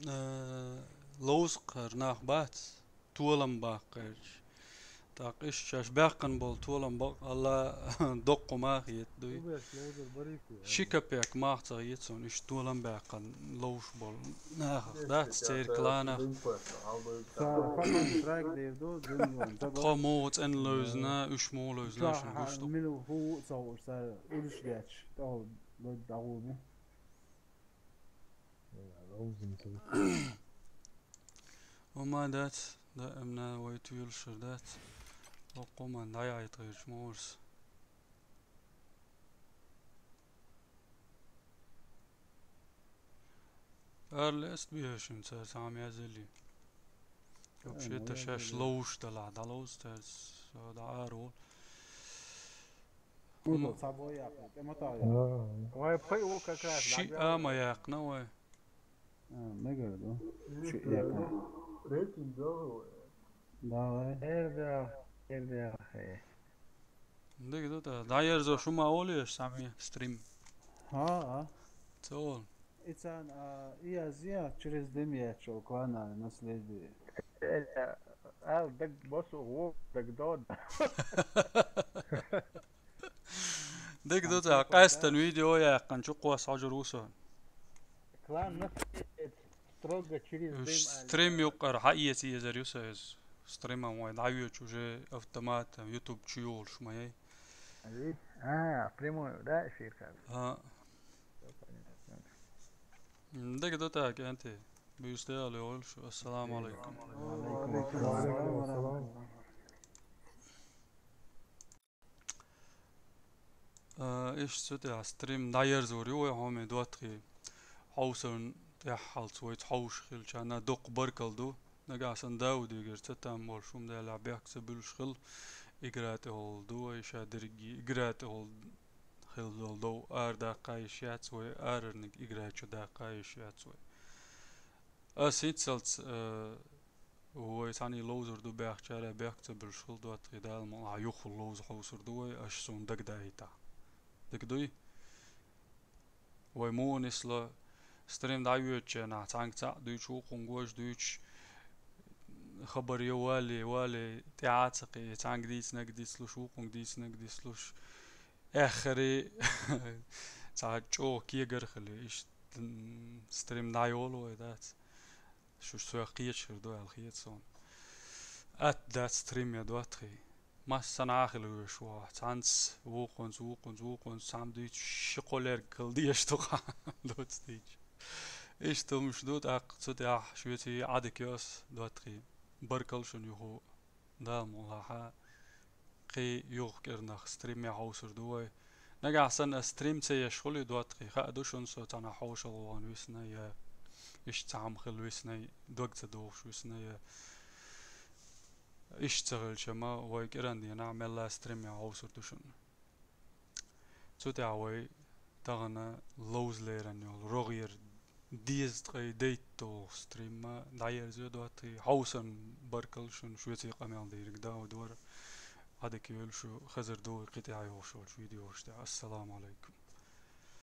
э, лоузкъар нах бац, толам баккъарч. Так, ишт шаш бяхкъан бол толам бакъ, Алла доккъу мах ет дуй. Ши капек мах ца ет сон, ишт толам бяхкъан лоуш бол нах. Дац церклана. Тхо мугъ цӀен лоьзна, уьш мугъ лоьзна, шун гуш ду. Мин ху ца ур са, урш дач, тол, лод дагъуна. Ома дац, даимна вай туьйлшур дац. Оккъуман дӀаяйтгӀирч морс. Арлест биэшин цар сам язели. Вообще-то шаш лоуш дала, да лоуш цар, да арул. Уду, сабой яхна, тема тая. Вай пай ул как раз ши ама яхна вай. А, мега, да? Ши яхна. Рейтинг, да, вай. Давай. Эрда, эрда, хе. Дик, да, да. Да, ерзо шума олеш сами стрим. А, а. Цол. Ицан, а, и азия через дым я чё, клана наследие. Э, а, даг босу, о, даг дод. Дик ду ца, къастан видео яьккъан чу кхос хьожур ву со. Клан наследие строго через дым. Стрим юкъар хьаэца езар ю со из. Стриман вай дӀавечу уже автомат, YouTube чу йолуш ма яй. А, прямой, да, эфир как? А. Дага до так, анти. Буюсь, да, Леоль, ассаламу алейкум. Ва алейкум ассалам. А, иш цу тӀехь стрим дӀаерзор ю вай хьоме доттагӀий. Хьовсарна тӀехь хьалц вайца хьовш хилчарна дукха баркалла ду. Нагахь санна Даудигара ца там болуш хӀума делахь бехк ца буьлуш хила. Игра тӀе гӀолла ду вай, ша дерриге игра тӀе гӀолла хила долу дов ара даккха йиш яц вай, арарниг игра чу даккха йиш яц вай. Ас хӀинццалц, э, вай цхьаьний ловзур ду баьхчара бехк ца буьлуш хила доттагӀий Дала мукъ лахь юххул ловза хьовсур ду вай, аша суна дагадахийтахь. Дагадуй? Вай муха нисло, стрим дӀайоьдучу хенахь цхьаьнга цхьаъ дуьйцуш, вукхунга гож дуьйцуш, хабар йо вале, вале, тӀаьхьа а ца кхии, цхьаьнга дийцинарг дицлуш, вукхунга дийцинарг дицлуш, эххаре цхьа чӀогӀа кегар а хили, иштта, м, стрим дӀайолу вай дац. Шу соьх кхеташ хир ду аьлла хета суна. Атта дац стрим я доттагӀий. Массанхьа а хила веш ву ахь. Цхьаьнца вукхунца, вукхунца, вукхунца, цхьаьна дуьйцуш ши-кхо лерг хила дезаш ду-кх, доцца дийцча. Иштта хӀумаш ду, тӀаккха цу тӀехь шуьца Ӏадика йо ас, доттагӀий. Баркалла шуна юху, Дала мукъ лахь, кхин юха кӀирнах стримехь хьовсур ду вай. Нагахь санна ас стрим ца еш хуьлий, доттагӀий, хаа ду шуна со цхьанхьа хьошалгӀа вахана висна, я иштта цхьа хӀума хила висна, дог ца дохуш висна, я иштта ца хилча ма, вай кӀиран дийнахь мелла стримехь хьовсур ду шуна. Цу тӀехь вай тахана ловза леран йолу рогӀера дезткъе дейтталгӀа стримма дӀаерзо доттагӀий. Хьовсарна баркалла шуна, шуьца къамел дийриг Дауд вара. Ӏадика йойла шу, хезар ду вай кхин тӀехь йогӀуш йолчу видеош тӀехь. Ассаламу алейкум.